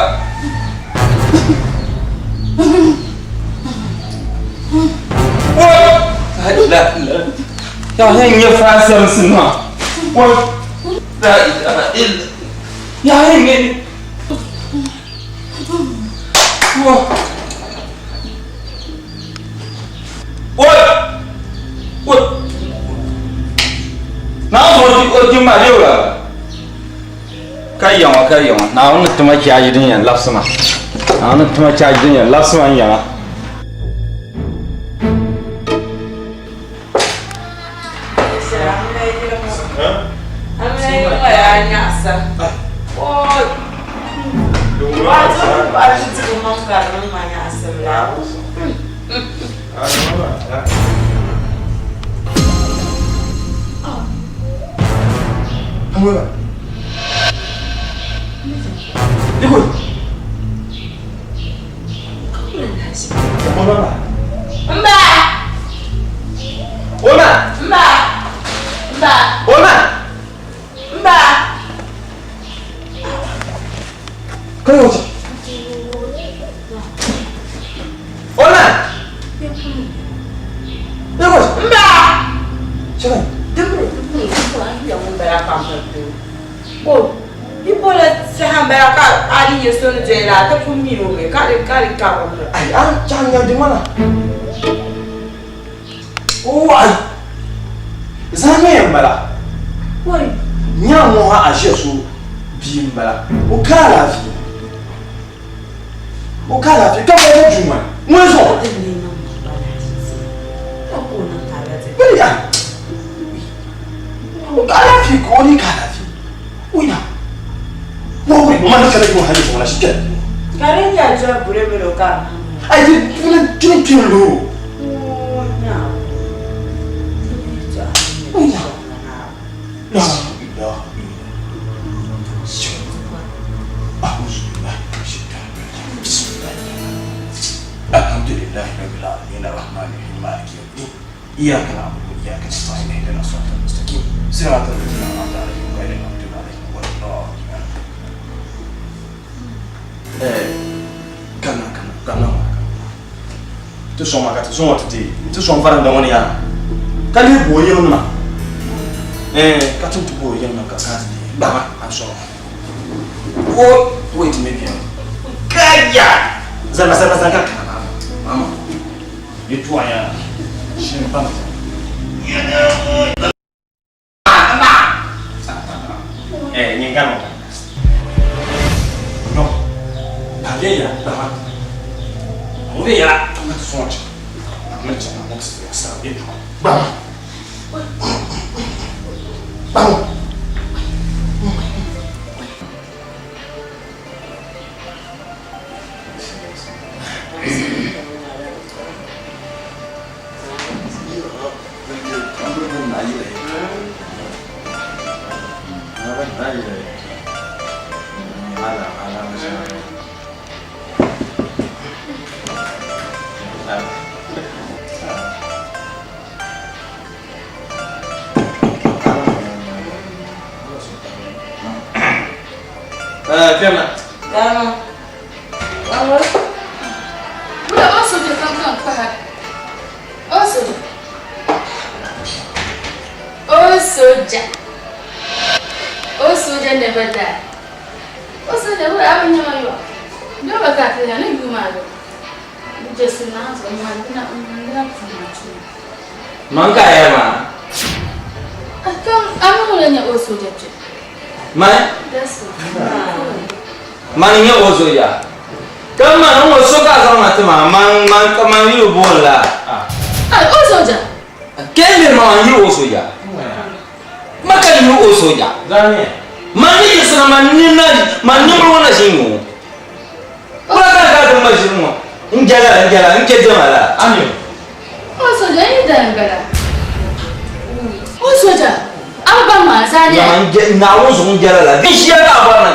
Ya yɛn nyɛ faansamsi maa ya yɛn nyɛ Naawuni o jimma bɛ wula ka yaŋɔ ka yaŋɔ Naawuni ni tima chaaji din yɛn labisi ma Naawuni ni tima chaaji din yɛn labisi ma n yaŋa. kpɛrina. Dama. Wula o soja kam ka n kpahi. O soja. O soja. O soja never die. O soja wula a bi nyama yɔ. Dɔba ka a ti nya ni yuu maa do. Jesi naa zuɣu ŋmaligi na ŋmaligi na puhi maa tuuni. Man ka a yɛli maa? A kam a mi ŋuna nyɛ o soja kpe. Mani? Jesi. Mani nyɛ o soja. Ka mani ŋɔ so ka a zaŋ ma ti maa man man ka man yuli booni la. Ai o soja. Kɛ liri ma man yuli o soja. Ma ka yuli o soja. Man ni yiɣisina man ni na man niŋ ŋɔ na ʒi ŋɔ. Wula ka ka dum ma ʒiri ŋɔ n jɛla n jɛla n chɛ diɛma la. Ami. O soja yi dali n bala. O soja a bi baŋ maa zaa ne. Nyama n jɛ Naawuni zuɣu n jɛla la din ʒiya ka a bɔri na.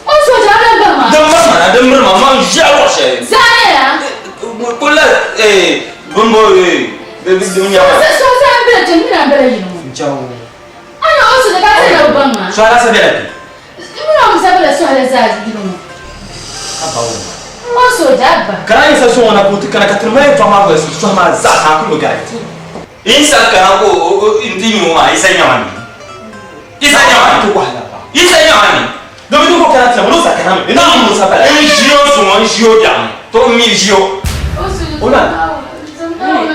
O soja a bi baŋ maa. Din miri ma na din miri ma man ʒiya luɣ shɛli. Zaa ne ya. Kuli la bimbo din nyama. So zaa n bela kpɛ n mini a bela yili ŋɔ. N chaŋ. A ni o soja ka a ti na bi baŋ maa. So a lahi sa bela kpɛ. N mini o mi sa bela sɔhili zaa yili ŋɔ. A ba o ma. O soja a ba. Kana yi sa so ŋɔ na ka o ti kana ka tiri ma yɛltɔɣa maa gba sɔhi maa zaa ka a kuli bi gari ti. Yi sa kana ka o n ti nya o maa yi sa nyama ni. Yi sa nyama ni. Ti wahala pam. Yi sa nyama ni. Domin ti ko kana ti na ŋɔ o sa kana mi. Ni o sa bala. N ʒi o zuŋɔ n ʒi o biɛɣu ni. To n mi ʒi o. O soja O na.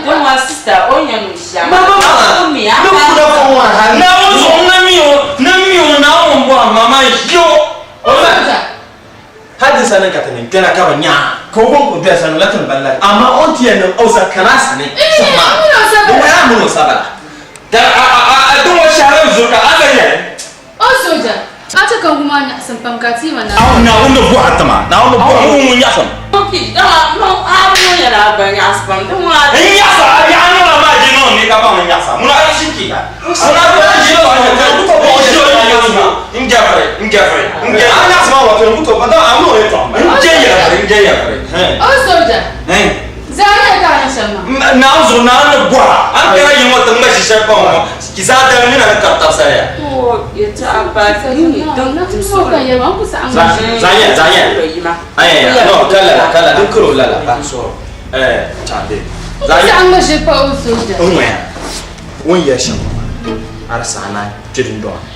Don wa sister o nyɛ ŋun shɛm. Ma ma ma. O mi a Ni kuna fɔ ŋɔ ha. Naawuni zuɣu n na mi o na mi o Naawuni m-bɔri ma ma n ʒi o. O soja. Hal di sani ka ti niŋ kpɛna ka bi nya ka o kɔŋko doya sani o la ti ni bali la, amaa o ni ti yɛn niŋ o sa kana a sani shɛm maa, di wuhi a mini o sabila. Ka a a a di ŋɔ shɛhira zuɣu ka a sa yɛli. O soja, a chɛ ka ŋum a nyaɣisim pam ka a ti ma na. Naawuni ni bɔhi a ti ma, Naawuni ni bɔhi a ŋun nyaɣisim. N nyaɣisa a biɛɣu niŋla maa je niŋ ni ka baŋ n nyaɣisa ŋuna a yi shini ki ka. Ŋuna a ʒi o ʒi o nyaɣisi n jɛfiri n jɛfiri n jɛ. A nyaɣisi maa wato n ku tooi ba a mini o yɛltɔɣa m-bala. N jɛ yɛlifiri n jɛ yɛlifiri. O soja, zaŋ ya ka a niŋ shɛm maa. Naawuni zuɣu Naawuni ni bɔhi a, a ni kana yiŋ ŋɔ ti ŋma ʒi shɛli paŋ ŋɔ, zaadali nina ni kari tab sariya. Zaŋ ya, zaŋ ya. Ayi, no, ka lala, ka lala, din kari o lala, pa. Eh, chaŋ be. Zaŋ ya. N ŋɔya, o ni yɛli shɛm ŋɔ maa, a di saha naai kpe dundɔŋ ni,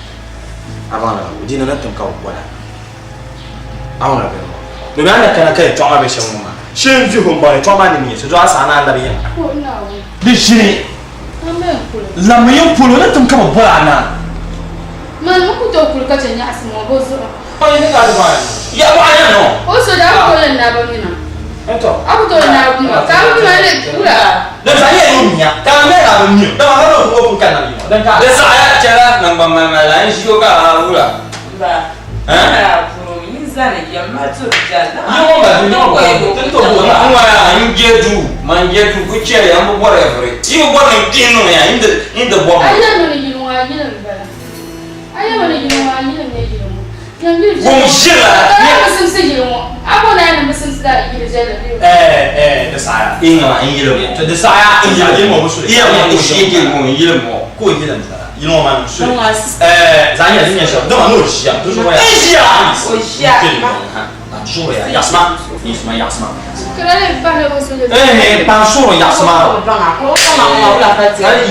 a baŋ lala, o dina na tim ka bɛ boli a. A wuna bɛ ŋɔ. Domi a ni kana ka yɛltɔɣa maa be shɛm ŋɔ maa, shee n-vihi o m-baŋ yɛltɔɣa maa ni mi so a saha ni a labi yiŋa. Di ʒini lammi yiŋ polo ni tim ka bɛ boli a na. Man n ku tooi kuli ka chɛ nyaɣisim ŋɔ bɔ zuɣu? Ya bɔɣa ya nɔ. O so daa ku tooi naai ba mina. A ku tooi naai ba mina ka a bi mina ni wula. Di saha ya yi miya ka a mɛri a bi miyo dama hali o pun ka nam yino din ka. Di saha ya chɛla naŋgban mali la n ʒi o ka a wula. N je duu man je duu ku chɛri ya n bi bɔri ya vuri yi bi bɔri ni n kpihi niŋ ya n di bɔbu. A yɛli mi ni yili ŋɔ a yili m bala. A yɛli mi ni yili ŋɔ a yili n nyɛ yili ŋɔ. Ŋun ʒirila. Ka a bi simsi yili ŋɔ a bo ni a ni bi simsi la yili viɛlli bee? Eh eh di saha ya. N ŋa n yili ŋɔ. To di saha ya n yili ŋɔ bi suli. Iya ŋɔ n ʒi yili ŋɔ n yili ŋɔ. Ka o yili m bala. Yili ŋɔ maa ni suli. Eh zaŋ ya di nyɛ shɛm dama ni o ʒiya di zuɣu ya. N ʒiya. O ʒiya. Suɣuri ya yaɣisima yaɣisima yaɣisima. Eh pan suɣuri yaɣisima.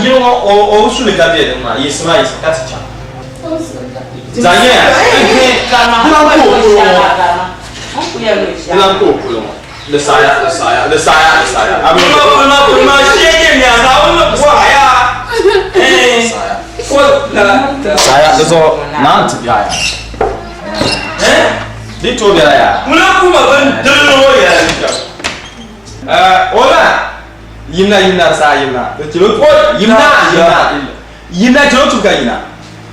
Yili ŋɔ o bi suli ka bɛ din maa yiɣisima yiɣisima ka ti chaŋ. Zaŋ ya dilan ka o polo ŋɔ dilan ka o polo ŋɔ di saaya di saaya di saaya di saaya. Kulima kulima kulima shege mi a Naawuni ni bɔra ya. Eh ko la. Saaya di zuɣu naan ti biɛɣu ya. Eh Di tooi biɛla ya. Ŋuna kuma bin dili ŋɔ yɛla. Eh o la yimna yimna di saha yimna di chelo yimna yimna yimna chelo tubi ka yina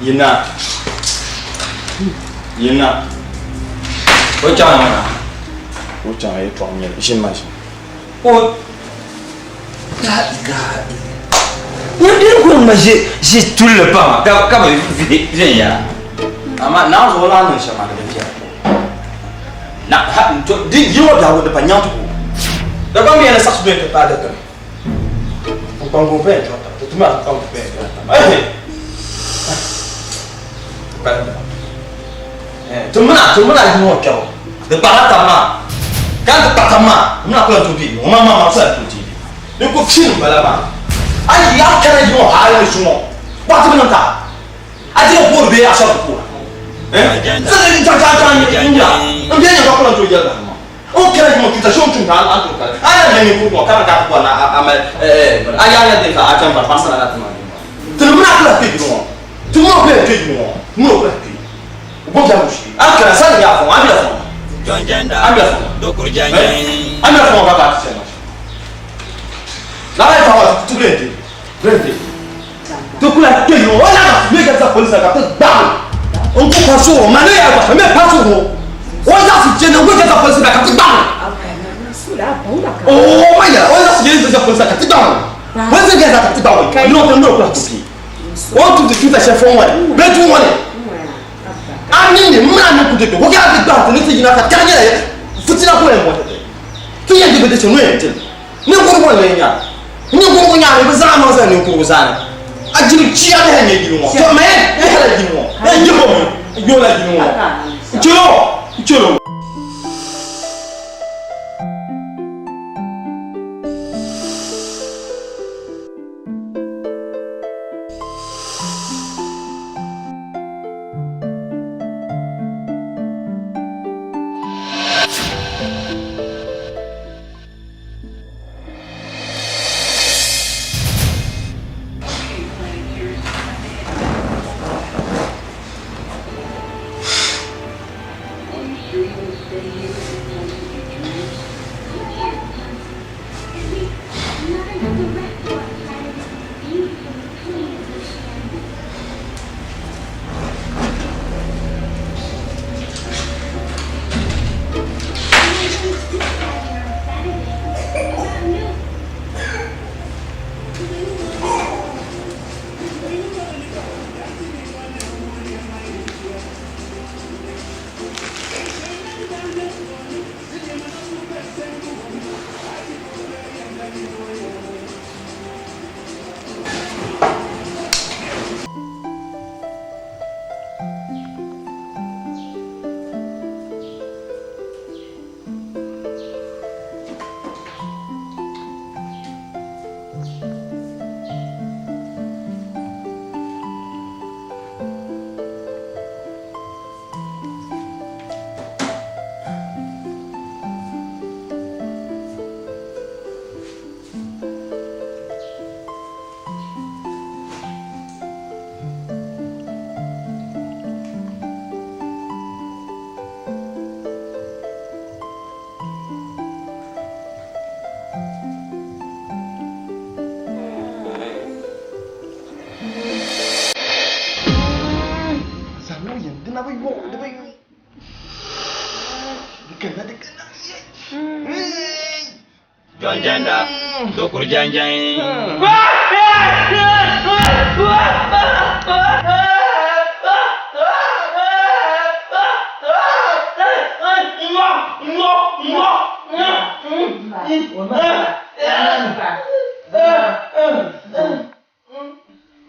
yimna yimna O chaŋ ŋɔ na. O chaŋ yɛltɔɣa n-nyɛli ʒini ma ʒini. O la ilaha illa. Nyɛ bɛ ku ŋma ʒi tulli pam ka ka bi viɛnyɛla. Amaa naa zuɣu lan niŋ shɛm maa di bi viɛla. Na ha to di yi ŋɔ biɛhigu di pa nyaŋ ti ku. Dagbaŋ bɛ yɛn saɣisi doya ti paai dikpuni. N kpaŋ ka o paya dɔɣi taba, ti tuma n kpaŋ ka o paya dɔɣi taba. Ehe! Kpalim ba. Ti mina yi ŋɔ kpɛbu di kpahila taba maa ka di kpa taba maa n mina kula n tooi bɛ ŋɔ maa maa kula n tooi deei ni ku pini n bala maa a yi a kana yi ŋɔ hali ni zuŋɔ waɣa ti bi niŋ ka a diri boori bee a shɛba di koora n chaŋ chaŋ chaŋ n nya n bɛ nya ka kula n tooi yɛli bahi maa o kana yi ŋɔ tuta shɛ o tum ka a tooi kali a na nyɛ ninkurigu ŋɔ ka ka ti bɔri ni a mali a yaa nya din ka a chaŋ bari paɣasara na ti maa ti mina kula kpɛ yili ŋɔ ti mina kula kpɛ yili ŋɔ mina kula kpɛ o bɛ wushi a kana sani ya fɔŋ a bɛ fɔŋ a bɛ fɔŋ a bɛ fɔŋ ka ka ti chɛma lala yi fɔŋ ti bɛ di bɛ di ti kula kpɛ yili ŋɔ o la ka mi ka sa polisi ka ti gbaagi n ku pa so o ma ne ya gba mi pa so o o zaɣisi jɛ ni n ku ka sa polisi ka ti gbaagi o ma yɛla o zaɣisi jɛ ni sa polisi ka ti gbaagi polisi ka ka ti gbaagi n'o tɛ n'o kula ti o tu ti tuta shɛ fɔŋ wani bɛ tu wani a ni ni muna ni ku ti ko ka ti gbaagi ni ti yina ka kɛra nyɛla fitina ko yɛn bɔ ti ti yɛn ti bi ti chɛ n'o yɛn ti ninkurigu n lee nya ninkurigu nyaani bi zaŋ maŋ zali ninkurigu zaani a jiri chia ni nyɛ yili ŋɔ to mɛ ni hala yili ŋɔ ni yi bo mi yo la yili ŋɔ n chɛro n chɛro. Jɔnjɛnda dokuru janjan.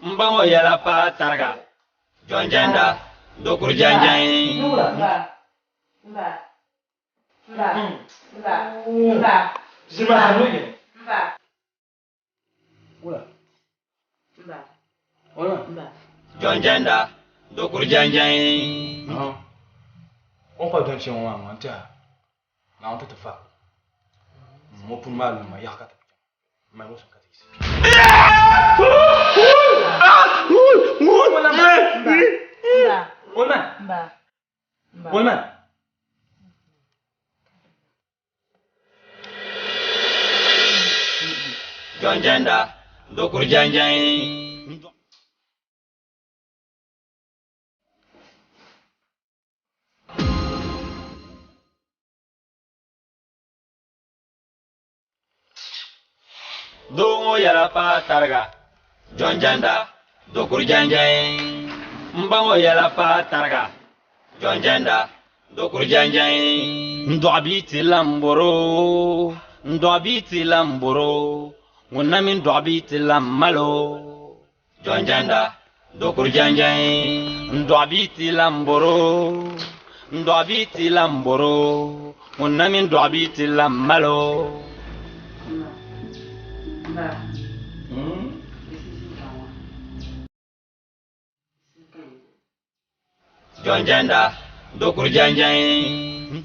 N ba ŋɔ yɛla paai tariga jɔnjɛnda dokuru janjan. Jɔnjɛnda dokuru janjan. O ni kpa dɔni kpɛ ŋɔ maa ŋɔ n tiɛha Naawuni ti ti fa ŋɔ puni maa lumi ma yaɣa ka ti chaŋ mali ŋɔ sɔŋ ka ti yiɣisi Old man. Jɔnjɛnda dokuru janjan. Doo ŋɔ yɛla paai tariga jɔnjɛnda dokuru janjan. N ba ŋɔ yɛla paai tariga jɔnjɛnda dokuru janjan. N dɔɣi bia ti lan bɔro n dɔɣi bia ti lan bɔro ŋun na mi dɔɣi bia ti lan malo jɔnjɛnda dokuru janjan. N dɔɣi bia ti lan bɔro N dɔɣi bia ti lan bɔr o, ŋun na mi dɔɣi bia ti lan mal o. Jɔnjɛnda, dokuru jɛnjɛn.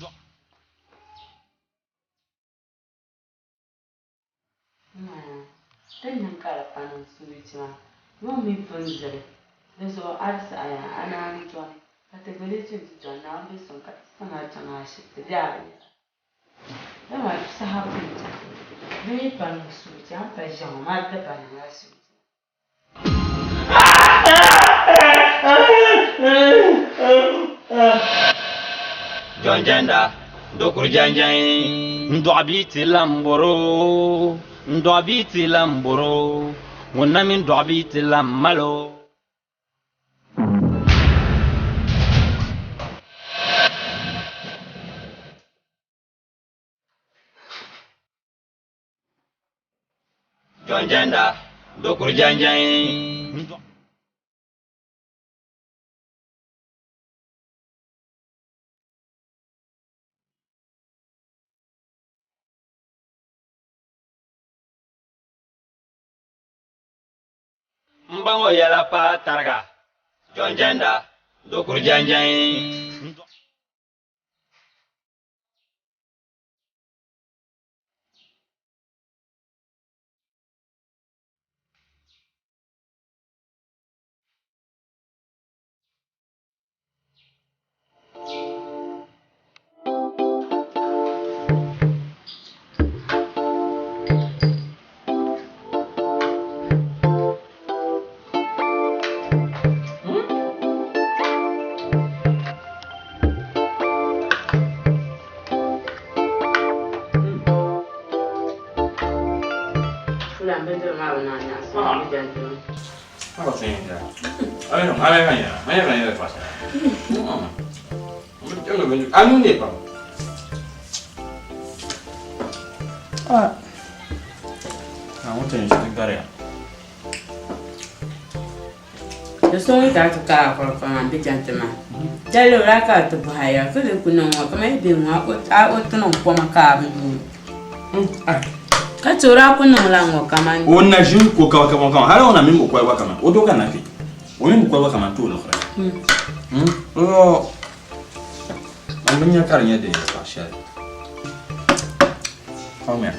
Ti niŋ ka di pa niŋ suuchi maa, ŋɔ mi pun zili, di zuɣu a di saɣiya a naan dɔni, ka ti gba lee chɛ nti dɔni Naawuni be suŋ ka ti zaŋ a chaŋ ashibiti bee a bi nyara. Dama saha pun chaŋ, di mi pa niŋ suuchi, a ni pa ʒiya ŋɔ maa di pa niŋla suuchi. Jɔnjɛnda, dokuru jɛnjɛn, n dɔɣi bia ti lan bɔr o, n dɔɣi bia ti lan bɔr o, ŋun na mi dɔɣi bia ti lan mal o. Jɔnjɛnda, dokuru jɛnjɛn. N ba ŋɔ yɛla paai tariga. Jɔnjɛnda, dokuru jɛnjɛn. Do so ŋun daa ti ka a kɔrikɔri maa m-be jɛnti maa, dali o daa ka ti bɔhi a ya ka di ku niŋ ŋɔ kamani yi be ŋɔ a o ti niŋ koma ka a bi yooi ka ti o daa ku niŋla ŋɔ kamani. O na ʒini ko ka kama kama hali o na mini bukɔli gba kaman o doo ka na kpe o mini bukɔli gba kaman tooi liɣiri o man bi nya ka di nyɛ di zaɣ shɛli kɔmiya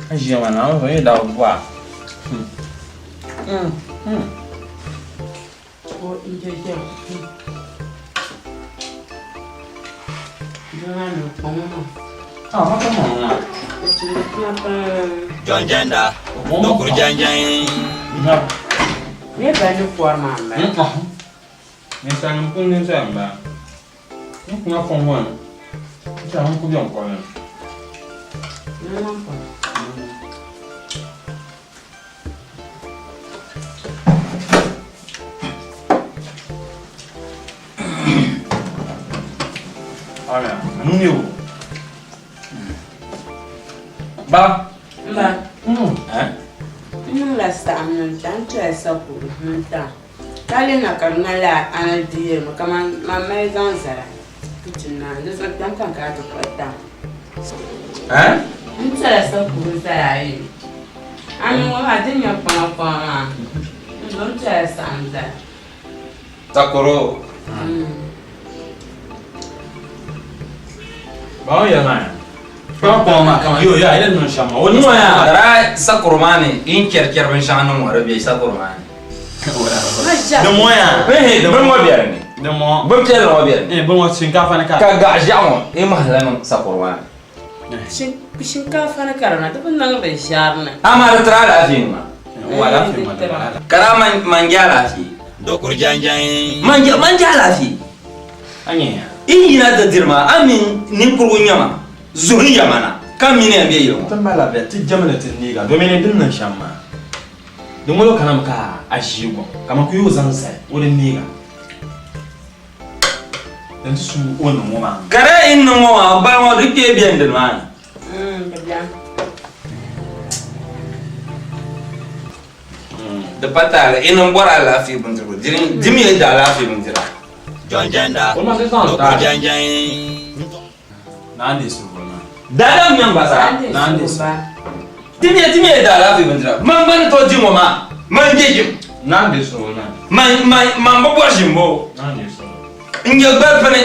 ka ʒiya maa na o yi daa bi bɔha. Jɔnjɛnda, dokuru jɛnjɛn. Ninsalinima kuli ninsal m-bala. N kuma fɔŋ ŋɔ ni, n tɛha n ku be n kɔŋ ni. Ba. Mba. N niŋla saɣim ni n chaŋ n-chɛla sakuru n-tam ka lihina ka di ŋmanila a ni deeri mi kaman man mali zaŋ zali kichin maa ni. Di zuɣu kpɛm ka n kana ti kpuɣi tam. N chɛla sakuru zali a yi. A mi ŋɔ maa din nyɛ kpaŋa kpaŋa maa n zo n chɛla saɣim zali. Sakuru. Ba o yɛli maa ya. Kpaŋa kpaŋa maa kaman yo ya yɛli niŋ shɛm maa. O niŋ ya. Dara sakuru maa ni yi chɛri chɛri binshɛŋa niŋ ŋɔ di bɛ sakuru maa ni. Di ŋɔ ya. Bini ŋɔ bɛ di ni. Di ŋɔ. Bin piɛlli ŋɔ bɛ di ni. Bini ŋɔ shinkaafa ni ka. Ka gaɣa ʒiɛɣu ŋɔ yi mahila niŋ sakuru maa ni. Shinkaafa ni ka di na di bi niŋdi ʒiɛri ni. Amaa di tiri alaafee nima. Ka daa manja alaafee. Dokuru janjan. Manja manja alaafee. I yina ti diri maa a mini ninkurigu nyama zuhi yamana ka mini ya bɛ yili ŋɔ. Ti mali lafiya ti jɛmli ti neega domin di ni niŋ shɛm maa di ŋolo kanami ka a ʒii gɔŋ kaman ku yi o zaŋ zali o di neega. Din ti su o niŋ ŋɔ maa. Ka daa yi niŋ ŋɔ maa, gbali ŋɔ di kpee beni dini maa ni. Di pa taali, yi niŋ bɔri alaafee bindirigu, dimi ya di alaafee bindira. Jɔnjɛnda dokuru jɛnjɛn. Daadam nyaŋ ba zaa. Timiya timiya da alaafee bindira. Man gba ni tooi di ŋɔ maa, man je ʒim. Man man man bi bɔri ʒim boo. N nyɛ gbalipini,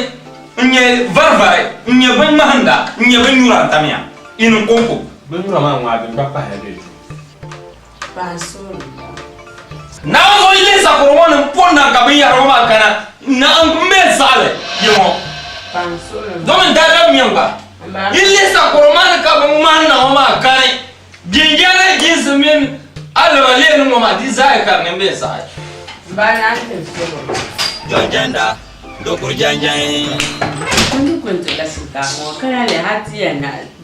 n nyɛ varivari, n nyɛ binŋmahinda, n nyɛ binnyura n tamya. Ini n kɔŋko. Binnyura maa ŋmaai din gba pahaya bee? Naawuni zuɣu yi lihi sakɔro ŋɔ ni m-po na ka binyɛhiri ŋɔ maa kana na m-me zaɣili yi ŋɔ. Domin daadam nyɛ gba yi lihi sakɔro maa ni ka bɛ ŋmahi na ŋɔ maa kani, jinjɛri jinsi mini alima leeni ŋɔ maa di zaa yi ka di ni m-be n-saɣi. Jɔnjɛnda dokuru jɛnjɛn.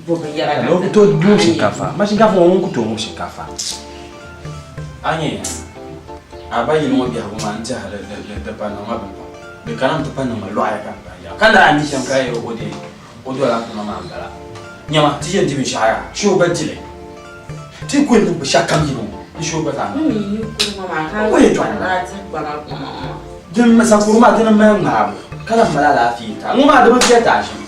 Bo binyɛra ka O ku tooi ŋubi shinkaafa. Ma shinkaafa ŋɔ ŋun ku tooi ŋubi shinkaafa. A nya a ba yili ŋɔ biɛhigu maa n-tɛha di pa niŋ ma bini pam. Di kana nti pa niŋ ma lɔɣiya ka m pahi yaɣa. Ka daa mi shɛm ka yɛli o dee o dolila a tuma maa m-bala. Nyama, ti yɛn di binshɛɣu yaa, shee o gba di li. Ti ku yɛn niŋ binshɛɣu kam yili ŋɔ ni shee o gba zaa niŋ li. O yɛltɔɣa m-bala. Din sakoro maa dini m-mali ŋmaabu ka lahi mali alaafee n-ti a. Ŋɔ maa di bi viɛli ti a ʒim.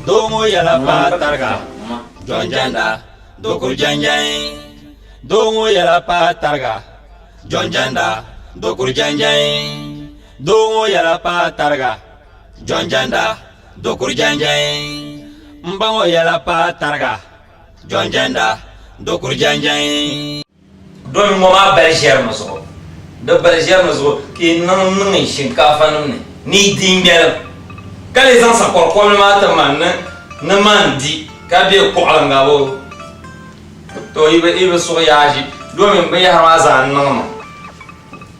Doo ŋɔ yɛla paai tariga, Jɔnjɛnda dokuru jɛnjɛn. Doo ŋɔ yɛla paai tariga, Jɔnjɛnda dokuru jɛnjɛn. Doo ŋɔ yɛla paai tariga, Jɔnjɛnda dokuru jɛnjɛn. M ba ŋɔ yɛla paai tariga, Jɔnjɛnda dokuru jɛnjɛn. Domi ŋɔ maa bali ʒiɛrimi zuɣu, di bali ʒiɛrimi zuɣu ka yi niŋ niŋ shinkaafa nim ni ni yi di ŋmɛlim, ka lee zaŋ sakɔri kɔbili maa ti ma ni ni man di ka be kɔɣiliŋga bo. To yi bi suɣi yaaʒi domi binyɛhiri maa zaa niŋmi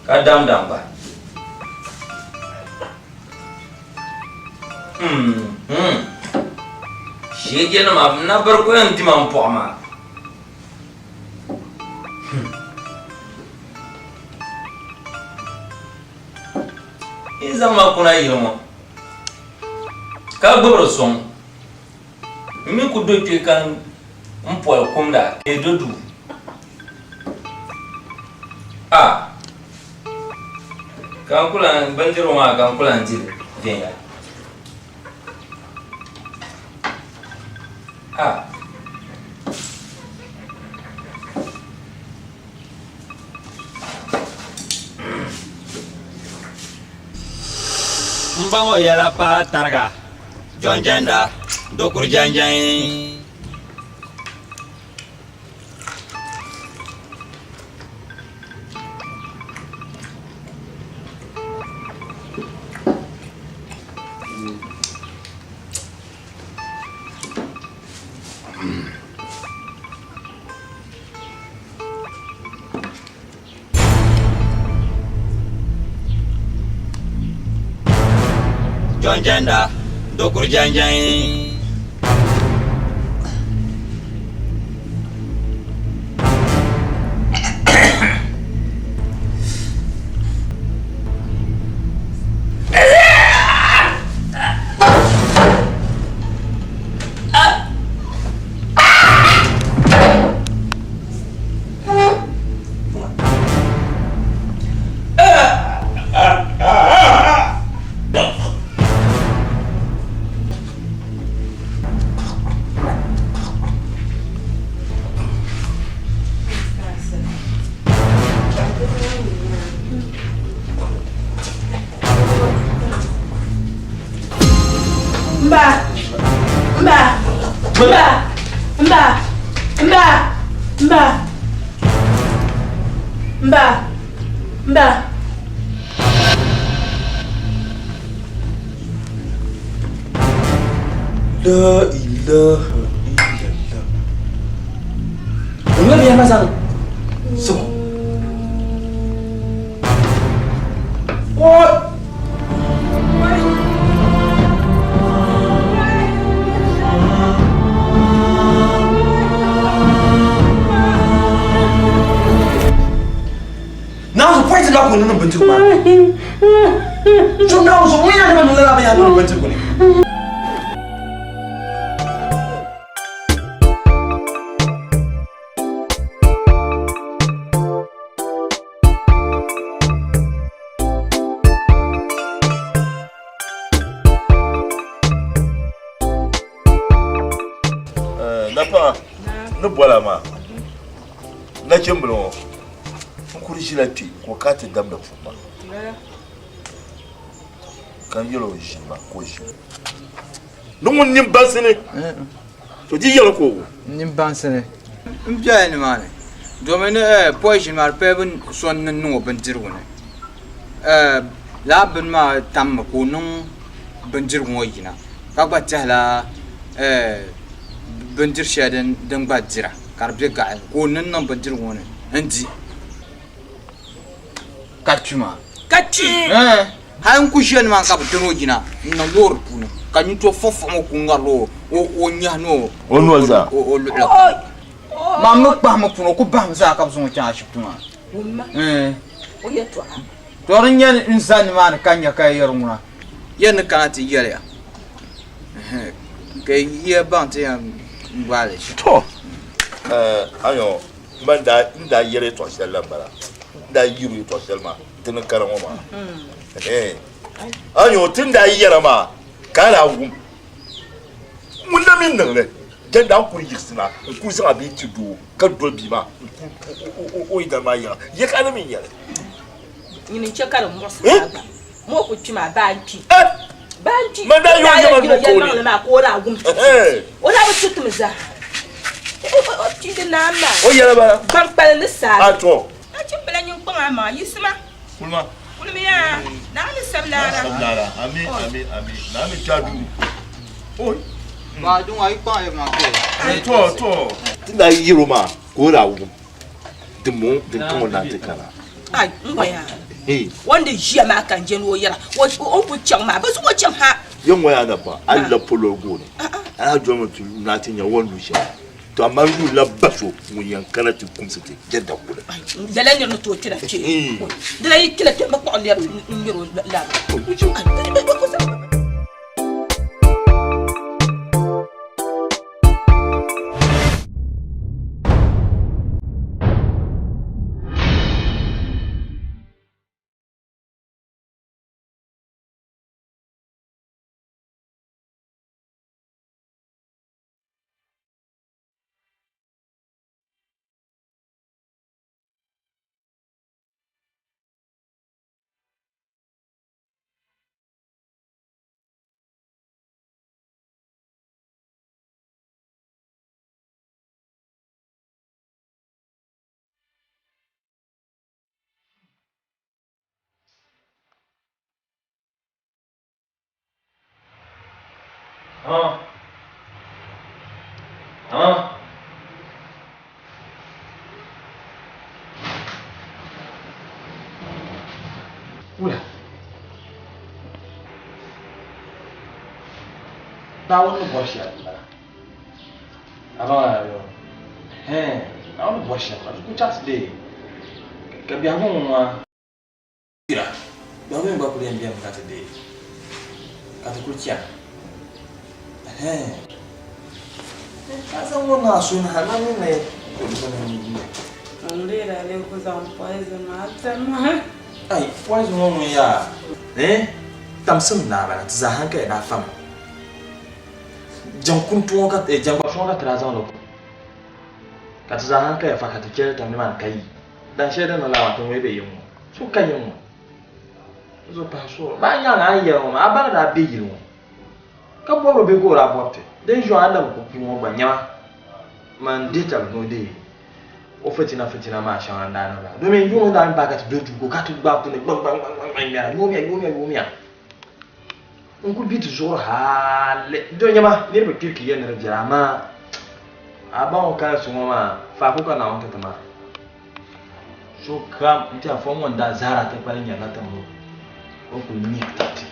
ka damdam gba. Shɛjɛnima nabiri ku yɛn di ma m-pɔɣi maa. Yi zaŋ ma kuna yili ŋɔ ka gbubiri suŋ m mi ku do kpe ka m poli kumda ka yi do duu a ka n ku lan bindirigu maa ka n ku lan dili viɛnyɛla a M ba ŋɔ yɛla paai tariga, Jɔnjɛnda dokuru jɛnjɛn. Jɔnjɛnda dokuru jɛnjɛn. Mba! Mba! Mba! Mba! Mba! Mba! Mba! Mba! La ilaha illallah. Ŋɔ biya ma zaŋ so. What? Naawuni pɔi ti la ka o niŋ bindirigu maa. So Naawuni so ŋun yɛn niŋ lala binyɛra niŋ bindirigu ni. Paɣa ni bɔla maa nachimbili ŋɔ n kuli ʒila kpe ka o kana ti damdi pum maa ka n yɛl o ʒini maa ka o ʒini ni ŋun nini bansi ni to di yɛli ka o wum. N nini bansi ni n bela nimaani domin poison maa di pala bɛ so ni niŋ o bindirigu ni lala bini maa tammi ka o niŋ bindirigu ŋɔ yina ka gba tɛhila bindiri shɛli din gba dira ka di bɛ gaɣali ni ka o niŋ niŋ bindirigu ŋɔ ni n di ka kpi maa. Ka kpi? Hali n ku ʒiya nimaani ka bi dini o yina n niŋ loori puuni ka nintɔ fuɣifuɣi ŋɔ ku ŋarili o nyahi ni o noli zaa o luɣili kam. Maa mi kpahimi puuni o ku bahimi zaa ka bi zaŋ o chaŋ ashibiti maa. Wumma o yɛtɔɣa. To di nyɛ n za nimaani ka nya ka yɛri ŋuna ya ni kana ti yɛli ya ka yi baŋ ti yɛn gbaai li shɛm. To ayo man daa n daa yɛli yɛtɔɣ shɛli la m-bala n daa yiri yɛtɔɣ shɛli maa ti ni kana ŋɔ maa ayo ti ni daa yɛra maa ka a daa wum ŋun na mi niŋ li jɛnda n kuli yiɣisina n kuli zaŋ a bia ti doo ka doli bia maa n ku o yidana maa yiŋa ya ka a na mi nyɛli Nyini n-chɛ ka di muɣisi maa gba. Ma o ku kpi maa, baa n-kpi. Baa n-kpi. Man daa Daa yɔn yɛn yɛma yino nuu ka o yɛlimaŋli maa ka o daa wum ti. O daa bi ti ti mi zaa. O kpi di naan maa. O yɛla bala. Ban kpalim ni saali. A to. Nachimbila nyin kpaŋ a maŋa yiɣisima. Kulima. Kulimiya. Naa ni sabi laara. Sabi laara. Ami ami ami. Naa mi kpɛ a duu. Oi. Baa duŋ a yi kpaŋ ya maŋ kpe. To to. Ti daa yɛro maa ka o daa wum. Dimbɔŋɔ din ka ŋɔ naan ti kana. Ai, n ŋɔya. O ni di ʒiya maa ka n je ni o yɛra, o ni kuli chaŋ maa, bɛ zuɣu o chaŋ ha. Yɛn ŋɔya na pa, a la polo gooni, a lahi dolimi ti naai ti nya o ni lu shɛli. To amaa yuun la ba so ŋun yɛn kana ti kumsi ti jɛda kuli. Lala nir ni tooi kpɛna kpe. Dina yi kpɛna kpe, bɛ kpuɣi lɛbi n-ŋmɛr o lari. Ah. Ah. Wula. Naawuni ni bɔri shɛli m-bala. A baŋ a yo? Hɛɛn, Naawuni ni bɔri shɛli m-bala. Di ku chaɣisi dee ka biɛhigu ŋɔ maa kpira. Biɛhigu mi gba kuli yɛn benimi ka ti deei ka ti kuli chana. Hɛɛn, ka a zaŋ ŋɔ niŋ a suhu ni hal man mi ni N leela lee ku zaŋ poison maa ti ma. Ai, poison ŋɔ ŋun yaa? Eh, tamsim naa bala, ti zaa hankali daa fami. Jaŋ kuntu ŋɔ ka, eh, jaŋ kpabisi ŋɔ ka ti daa zaŋ li ku. Ka ti zaa hankali fa ka ti chɛli tam nimaani ka yi. Dan shɛli din niŋ lala maa ti ŋun be yiŋ ŋɔ. So ka yiŋ ŋɔ. Zo pahi suɣuri. Maa nyaŋ a ni yɛli ŋɔ maa, a ba ni daa be yili ŋɔ. Ka bɔbiri bee ka o daa bɔbi ti. Din zuɣu a ni na bi ku puu ŋɔ gba nyama man dihi tab ni o deei o fitina fitina maa shɛŋa n daa niŋ lala. Domin yuŋ ni daa mi paai ka ti doli duu ka ti gbaai ti ni gbaŋ gbaŋ gbaŋ gbaŋ ŋmɛra yoomiya yoomiya yoomiya. N kuli bi ti zuɣuri hali do nyama niriba kpiri ki yɛli ni di viɛla amaa a baŋ o kalinsi ŋɔ maa faako ka Naawuni ti ti maa. Sokam n tiɛha fom ŋɔ n daa zahara ti kpali nyɛrila ti ŋɔ o kuli mi ti.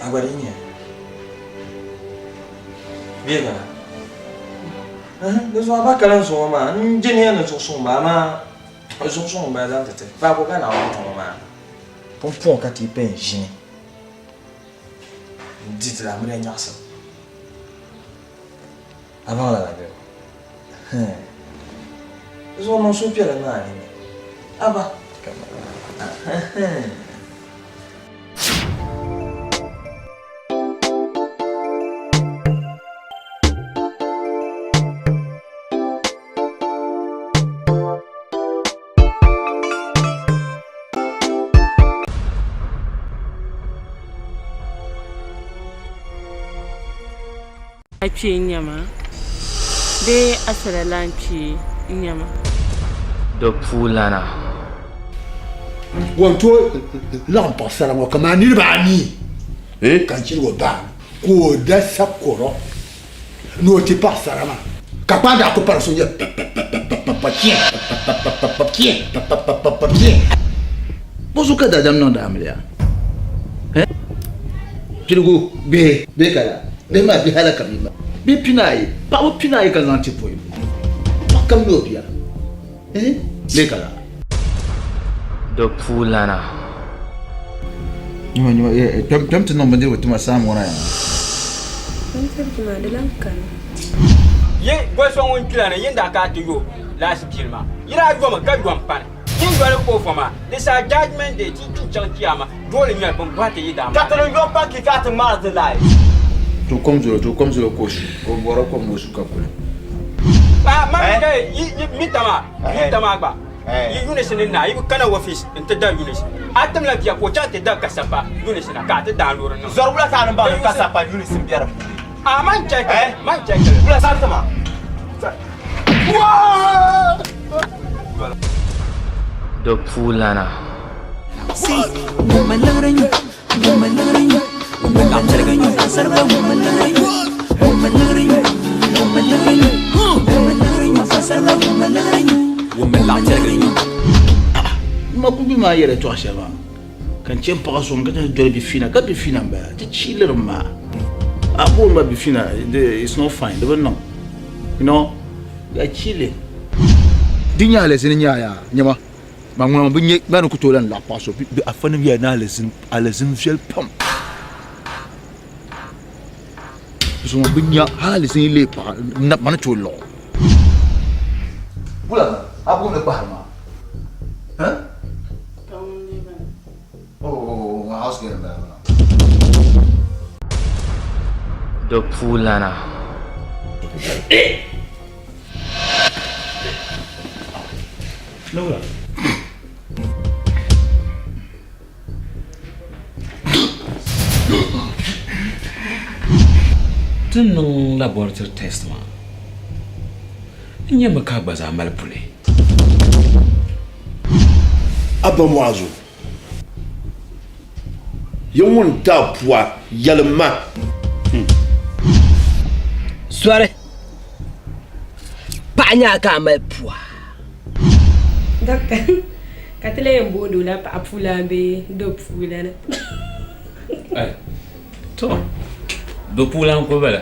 A gba di nyɛ bɛ gba. Di zuɣu a ba kali n zuɣu maa n je niya ni zuɣu suŋ ba amaa zuɣu suŋ n bala zaŋ ti ti faako ka Naawuni ti ŋɔ maa. Pumpɔŋ ka ti yi pɛn ʒini n di ti amiliya nyaɣisim. A baŋ lala bee? Di zuɣu niŋ suhupiɛlli niŋ a nini. A ba. A kpee n-nyɛ ma bee a sala lan kpee n-nyɛ ma? Di puulana. Ŋun tooi laɣim paɣisara ŋɔ kaman niriba anii ka n chirigi o baani ka o da sakɔro ni o ti paɣisara maa ka kpaa daa ku pari so nyɛ pa-pa-pa-pa-pa-pa-pa-chɛ pa-pa-pa-pa-pa-chɛ pa-pa-pa-pa-pa-chɛ. Bɔzuɣu ka daadam niŋdi amiliya? Piligu bihi bee ka laa bihi maa bihi ala ka bia maa bihi pinaayi paɣaba pinaayi ka zaŋ ti pɔi paɣa kam ni o bia bee ka laa. Di puulana. Nyuma nyuma kpɛm ti niŋ bindirigu tima saam ŋɔ na yaa. Bindirigu maa di lahi kani. Yi goli so ŋun kpila ni yin daa ka ti yo laasibili maa, yi daa yomi ka yom pani. Yin yoli over maa, di saha judgement day ti yi chaŋ chiyaama doole nyɛli bɛn bɔhi ti yi daa Ka ti ni yom pa ki ka ti ŋmaari ti lahi. To kom zolo to kom zolo ka o su ka o bɔra kom ni o su ka kuli. Ah, ma mi kai yi yi mita maa mita maa gba yi Eunice ni na yi bi kana office n ti da Eunice a timla bia ka o chaŋ ti da kasapa Eunice na ka a ti daa loori niŋ. Zɔri wula ka a ni baŋ ni kasapa Eunice m be di puuni? Ah, man check it, man check it. Wula sariti maa. Di puulana. Ma ku bi maa yɛla tɔɣa shɛli maa ka n chɛ n paɣa so ka chɛ doli bifina ka bifina n bala ti chiilirim maa a booni ba bifina it's not fine di bi niŋ you know you are chilling. Di nyɛ alizini nyɛ yaa nyɛma ma ŋuna bi nyɛ ba ni ku tooi lan laɣi paɣa so bɛ afa nim yɛli ni alizini alizini viɛli pam zuŋɔ bi nya hali alizini yi leei paɣa na ma ni tooi luɣi o. Wula a buɣim ni kpahiri maa? Huh? Oh, my house girl m-bala maa. Di puulana. Laura. Ti niŋ laboratory test maa n nyami ka a gba zaa mali puli. Abba Muazu, ya ŋun ti a pua, yɛlim ma. Sɔri, paɣa nyaa ka a mali pua. Doctor, ka ti lahi yɛn booni o la paɣa puulan bee do puulana? To, do puulan ko bala.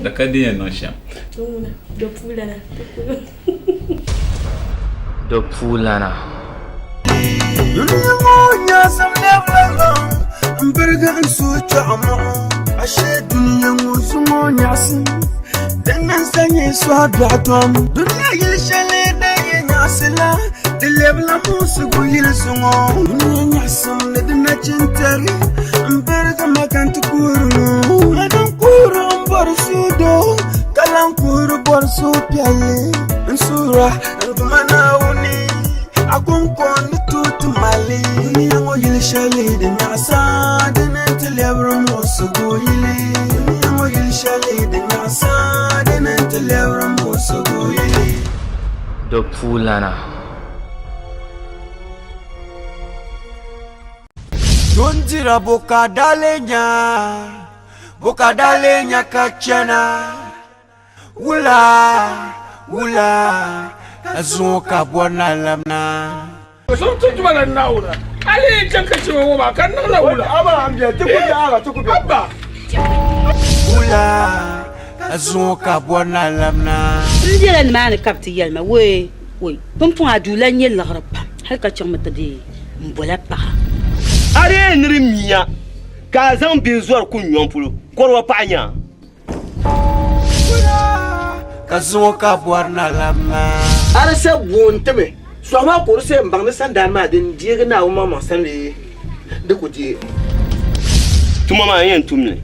Da ka di yɛn niŋ shɛm. To ŋuna, do puulana. Do puulana. Dunia ŋɔ nyaɣisim lɛbila ŋɔ m-birigi n suhu kpiɔɣu mɔɣu. Ashee dunia ŋɔ zuŋɔ nyaɣisim din niŋ sa nyɛ sɔhi biɛɣu tom. Dunia yili shɛli din yi nyaɣisi la, di lɛbila muɣisigu yili zuŋɔ. Dunia nyaɣisim ni di nachintɛri m-birigi ma ka n ti kuhiri ŋɔ. Mani n-kuhiri m-bɔri suhudoo, ka lan kuhiri bɔri suhupiɛlli. N suhira n Duuma Naawuni. A kɔŋko ni tooi ti mali dunia ŋɔ yili shɛli din nyaɣisa dini nti lɛbiri muɣisigu yili. Dunia ŋɔ yili shɛli din nyaɣisa dini nti lɛbiri muɣisigu yili. Di puulana. Dondira bokadalenya, bokadalenya ka chana. Wula, wula, ka zuŋɔ ka bɔri na labina. Sun ti tuma la Naawuni. A lee chaŋ ka chɛ ŋɔ maa ka di niŋla wula? Wula, Zuŋɔ ka bɔri ni a labina. M bela nimaani ka bɛ ti yɛli ma, Wee, wee, pumpɔŋɔ a duu lan nyɛ liɣiri pam, hal ka chaŋmi ti deei m bola paɣa. A dee ni di miya ka a zaŋ bihi zɔri kun nyɔŋ polo, kɔriwa paɣa nya. Ka zuŋɔ ka bɔri ni a labina. A di sa bo n-ti mi sɔɣu maa ka o di sa m-baŋ ni sandaani maa din deegi Naawuni maŋmaŋ sani bee di ku deei. Tuma maa n yɛn tum li,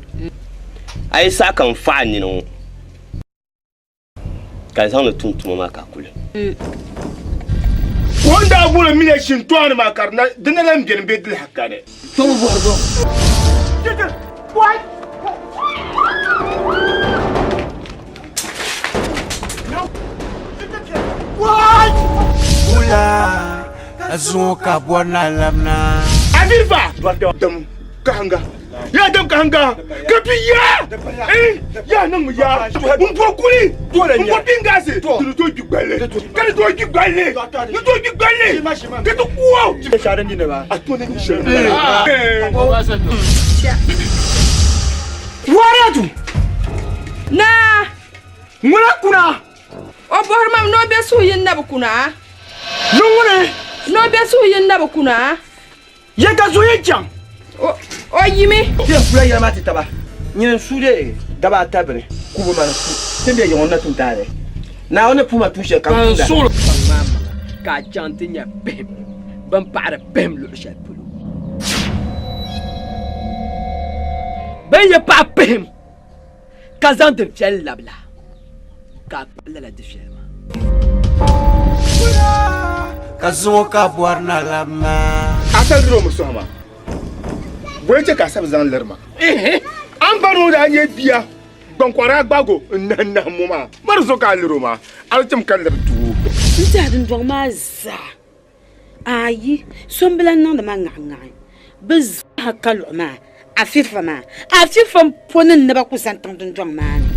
a yi saɣi ka n faɣi n nini ŋɔ ka n zaŋ li tum tuma maa ka a kuli. O ni daa boli miya shintɔɣani maa ka di na lan beni bɛ dili kani. Wula ka zuŋɔ ka bɔri ni a labina. Aviriva dam kahanga ya dam kahanga ka bi ya eh ya niŋ ya n bɔ kuli n bɔ bingasi di to gbi gballi ka di to gbi gballi di to gbi gballi ka ti kuo a to ni shɛli Waratu! Naa! Ŋuna kuna! O bɔhiri ma mi ni o be suhuyin na bi kuna? Ni ŋuni? Ni o be suhuyin na bi kuna? Ya ka zuɣu yɛn chaŋ? O yimi. Ti yɛn kula yɛla maa ti taba. Nyini n-su dee daba ata bini kubu mani su ti ni be yiŋ ŋɔ na tum taali. Naawuni ni puhi ma tuun shɛli ka n tumda. Kpaŋ maa maŋa ka a chaŋ ti nya pihim bɛn paɣiri pihim luɣ shɛli polo. Bɛ ni yi paɣi pihim ka zaŋ difiɛli labi la, ka a kpuɣi lala difiɛli maa. Ka zuŋɔ ka bɔri na labi maa. A sa liri o mi sɔhi ma. Bɔyi chɛ ka a sa bi zaŋ liri ma. A ni ba ni o daa nyɛ bia gbaŋkɔri a gbaag o n-nahi nahi mo maa, ma di zuɣu ka a lir o maa, a di tim ka liri doo. N tɛha dundɔŋ maa zaa Ayi, so m-bi lan niŋdi ma ŋahiŋahi. Bɛ zaa ka luɣi maa, Afifa maa. Afifa m-po ni n naba ku zani tiŋ dundɔŋ maa ni.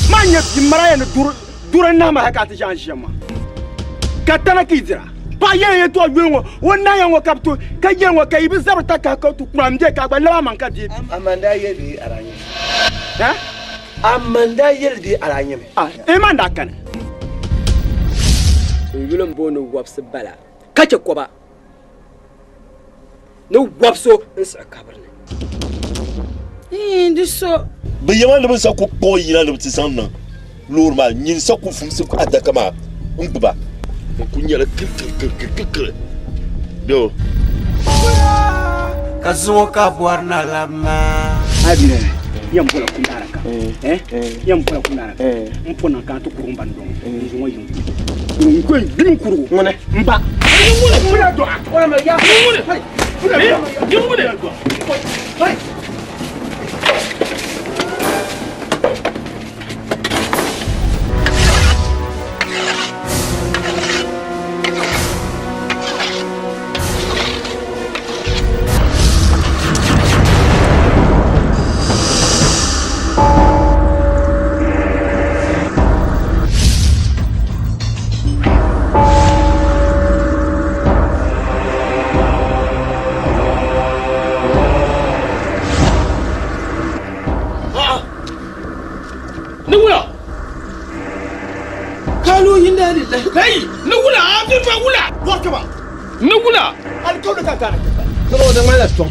Maa nyɛ bia maraya ni duri n-nahi ma hal ka a ti ʒe a ni ʒiɛm maa. Ka tana ka yi dira. Paɣa yɛla yɛtɔɣ yuli ŋɔ, o nahiya ŋɔ ka bɛ to, ka yɛli ŋɔ ka yi bi zabiri takahi ka ti kura m-be ka a gba lab amaŋ ka deei bia. Aman daa yɛli bee a daa nyɛ mi? Ha? Aman daa yɛli bee a daa nyɛ mi? Ah, eh, man daa kani. N yuli m-booni Wɔbisi Bala ka chɛ kɔba ni wɔb so n-siɣi kabiri ni. Iin, di so. Bɛ yɛma ni bɛ sa ku kpuɣi yina ni bɛ ti zaŋ niŋ loori maa nyin sa ku fumsi adaka maa n-gbuba. N ku nyɛla kirikirikirikiri bɛ o. Ka zuŋɔ ka bɔri na labi maa. A bi yɛn bɔla kum araka eh yɛn bɔla kum araka n po na ka ti kurugu ban dɔŋ n zuŋɔ yiŋ n ko n gbimi kurugu ŋuni n ba ŋuni ŋuni dɔɣa ŋuni ŋuni ŋuni. Ni wula? Kalu inna lillahi. Kai, ni wula a fi fa wula. Wakaba. Ni wula. Alkawli ka gana kipa. Niriba di ŋmanila tɔŋ.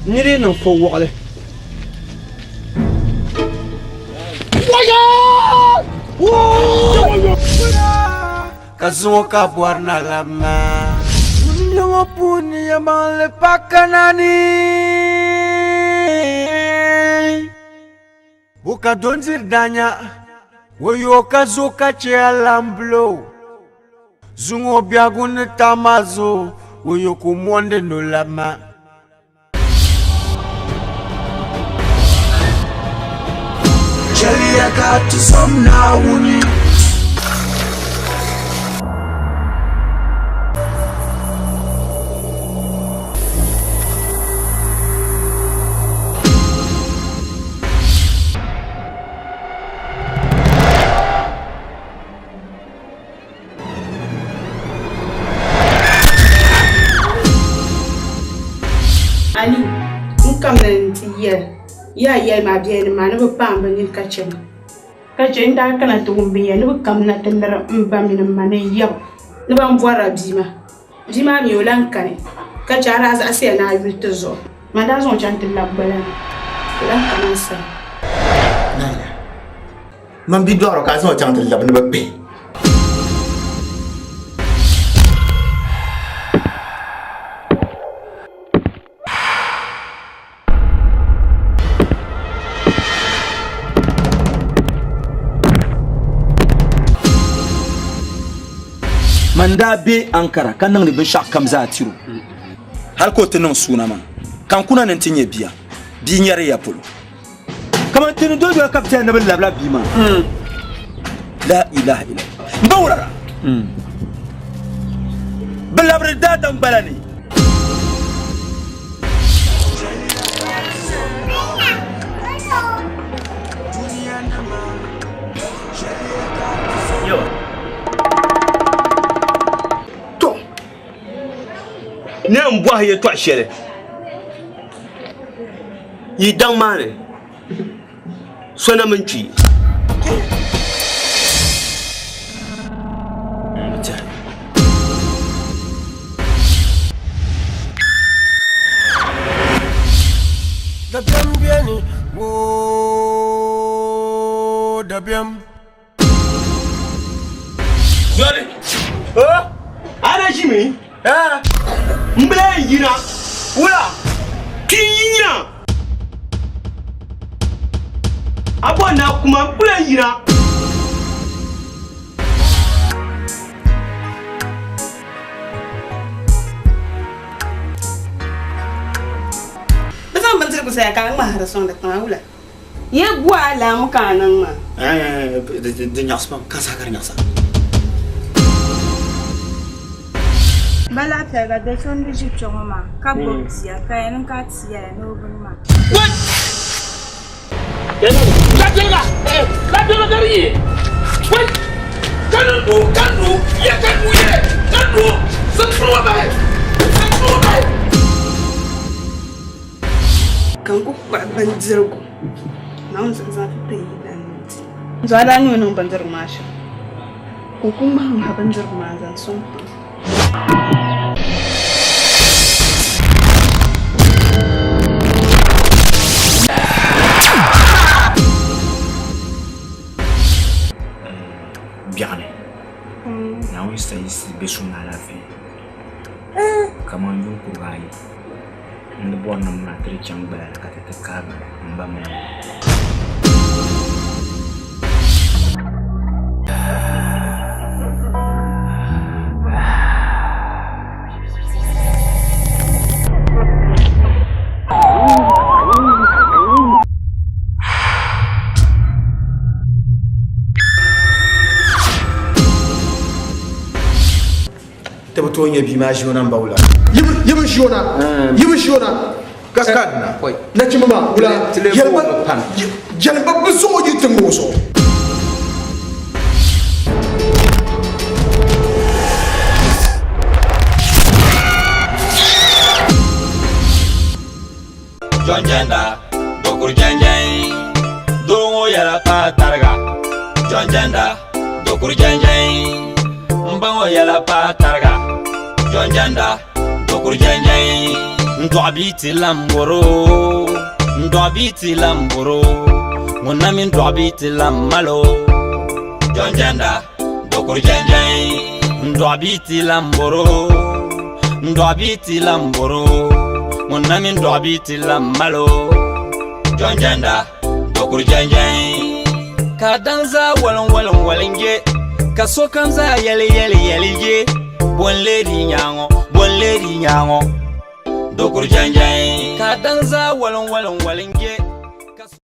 Niri yi niŋ fo wɔɣili. Waya! Ka zuŋɔ ka bɔri na labi maa. Dunia ŋɔ puuni yɛlimaŋli pa kana ni. O ka dondiri daanya, o yo ka zo ka chɛ alambulo. Zuŋɔ biɛhigu ni taama zuɣu, o yo ka o mɔndi ni o labi maa. Chɛliya ka ti zom Naawuni. Ali, n kamina nti yɛli ya yɛli ma biɛhinim maa ni bɛ paam bɛ nini ka chɛ ma. Ka chɛ n daa kana ti wum binyɛra ni bɛ kamina ti liri m ba mini m ma ni n yaba ni ban bɔrila bia maa. Bia maa mi o lan kani, ka chɛ a daa zaɣisiya ni a yuli ti zuɣu. Man daa zaŋ o chaŋ ti labi gbala ni, o lan kana n sani. Naila, man bi dɔɣiro ka a zaŋ o chaŋ ti labi ni bɛ kpihi. Man daa be Ankara ka niŋdi binshɛɣu kam zaa tiri o hali ka o ti niŋ suuna maa ka n kuna ni n ti nyɛ bia bia nyɛri ya polo kamani ti ni doli doli ka bɛ tɛha ni bɛ labila bia maa la ilaha illa n ba wurara bɛ labiri daadam gbala ni To, ni n bɔhi yɛtɔɣ shɛli yi daŋ maa ni, so na min kpi. Dabiɛm beni, woo dabiɛm. Zoli! A na ʒimi? M bi lahi yina. Wula? Kpi n-yina. A bɔri ni a kuma m ku lahi yina. Bɛ zaŋ bindirigu zaya ka a ŋmahiri sɔŋdi tiŋa wula? Ye gu a laamu ka a niŋ maa. Di nyaɣisi pam ka saha ka di nyaɣisa. Ba laɣipiɛliga do so n-di ʒi kpe ŋɔ maa ka gbubi bia ka yɛn niŋ ka a ti yɛli ni o bini maa. Lapiɛliga lapiɛliga ka di yi wai ka ni du ka du ya ka du yɛ ka du zaŋ kuri ŋɔ bahi zaŋ kuri ŋɔ bahi. Ka n ku kpuɣi bindirigu Naawuni zuɣu zaŋ ti ti yi dan ni di. Zuɣu a daa ni o niŋ bindirigu maa shɛm, ka o ku ŋmahiŋmahi bindirigu maa n-zaŋ sɔŋ tiŋa. Biɛɣuni Naawuni sayisi bɛ so ni alaafee kamani yuun kuriga ayi. N ni bɔri ni m mini a ti di chaŋ gbala ni ka ti ti kahigi m ba mini m ma. Ti bi tooi nya bia maa ʒi o na m-ba wula. Yi bi ʒi o na, yi bi ʒi o na ka kanna. Nachimba maa wula jɛlimba bi zaŋ o yi tiŋgbɔŋ zuɣu. Jɔnjɛnda dokuru jɛnjɛn doo ŋɔ yɛla paai tariga Jɔnjɛnda dokuru jɛnjɛn n ba ŋɔ yɛla paai tariga Jɔnjɛnda dokuru jɛnjɛn n dɔɣi bia ti lan bɔro n dɔɣi bia ti lan bɔro ŋun na mi dɔɣi bia ti lan malo Jɔnjɛnda dokuru jɛnjɛn n dɔɣi bia ti lan bɔro n dɔɣi bia ti lan bɔro ŋun na mi dɔɣi bia ti lan malo Jɔnjɛnda dokuru jɛnjɛn ka daŋ zaa waliŋ waliŋ waliŋ je ka sokam zaa yɛli yɛli yɛli je bo n-lee di nyaŋɔ bo n-lee di nyaŋɔ dokuru jɛnjɛn ka daŋ zaa waliŋ waliŋ waliŋ.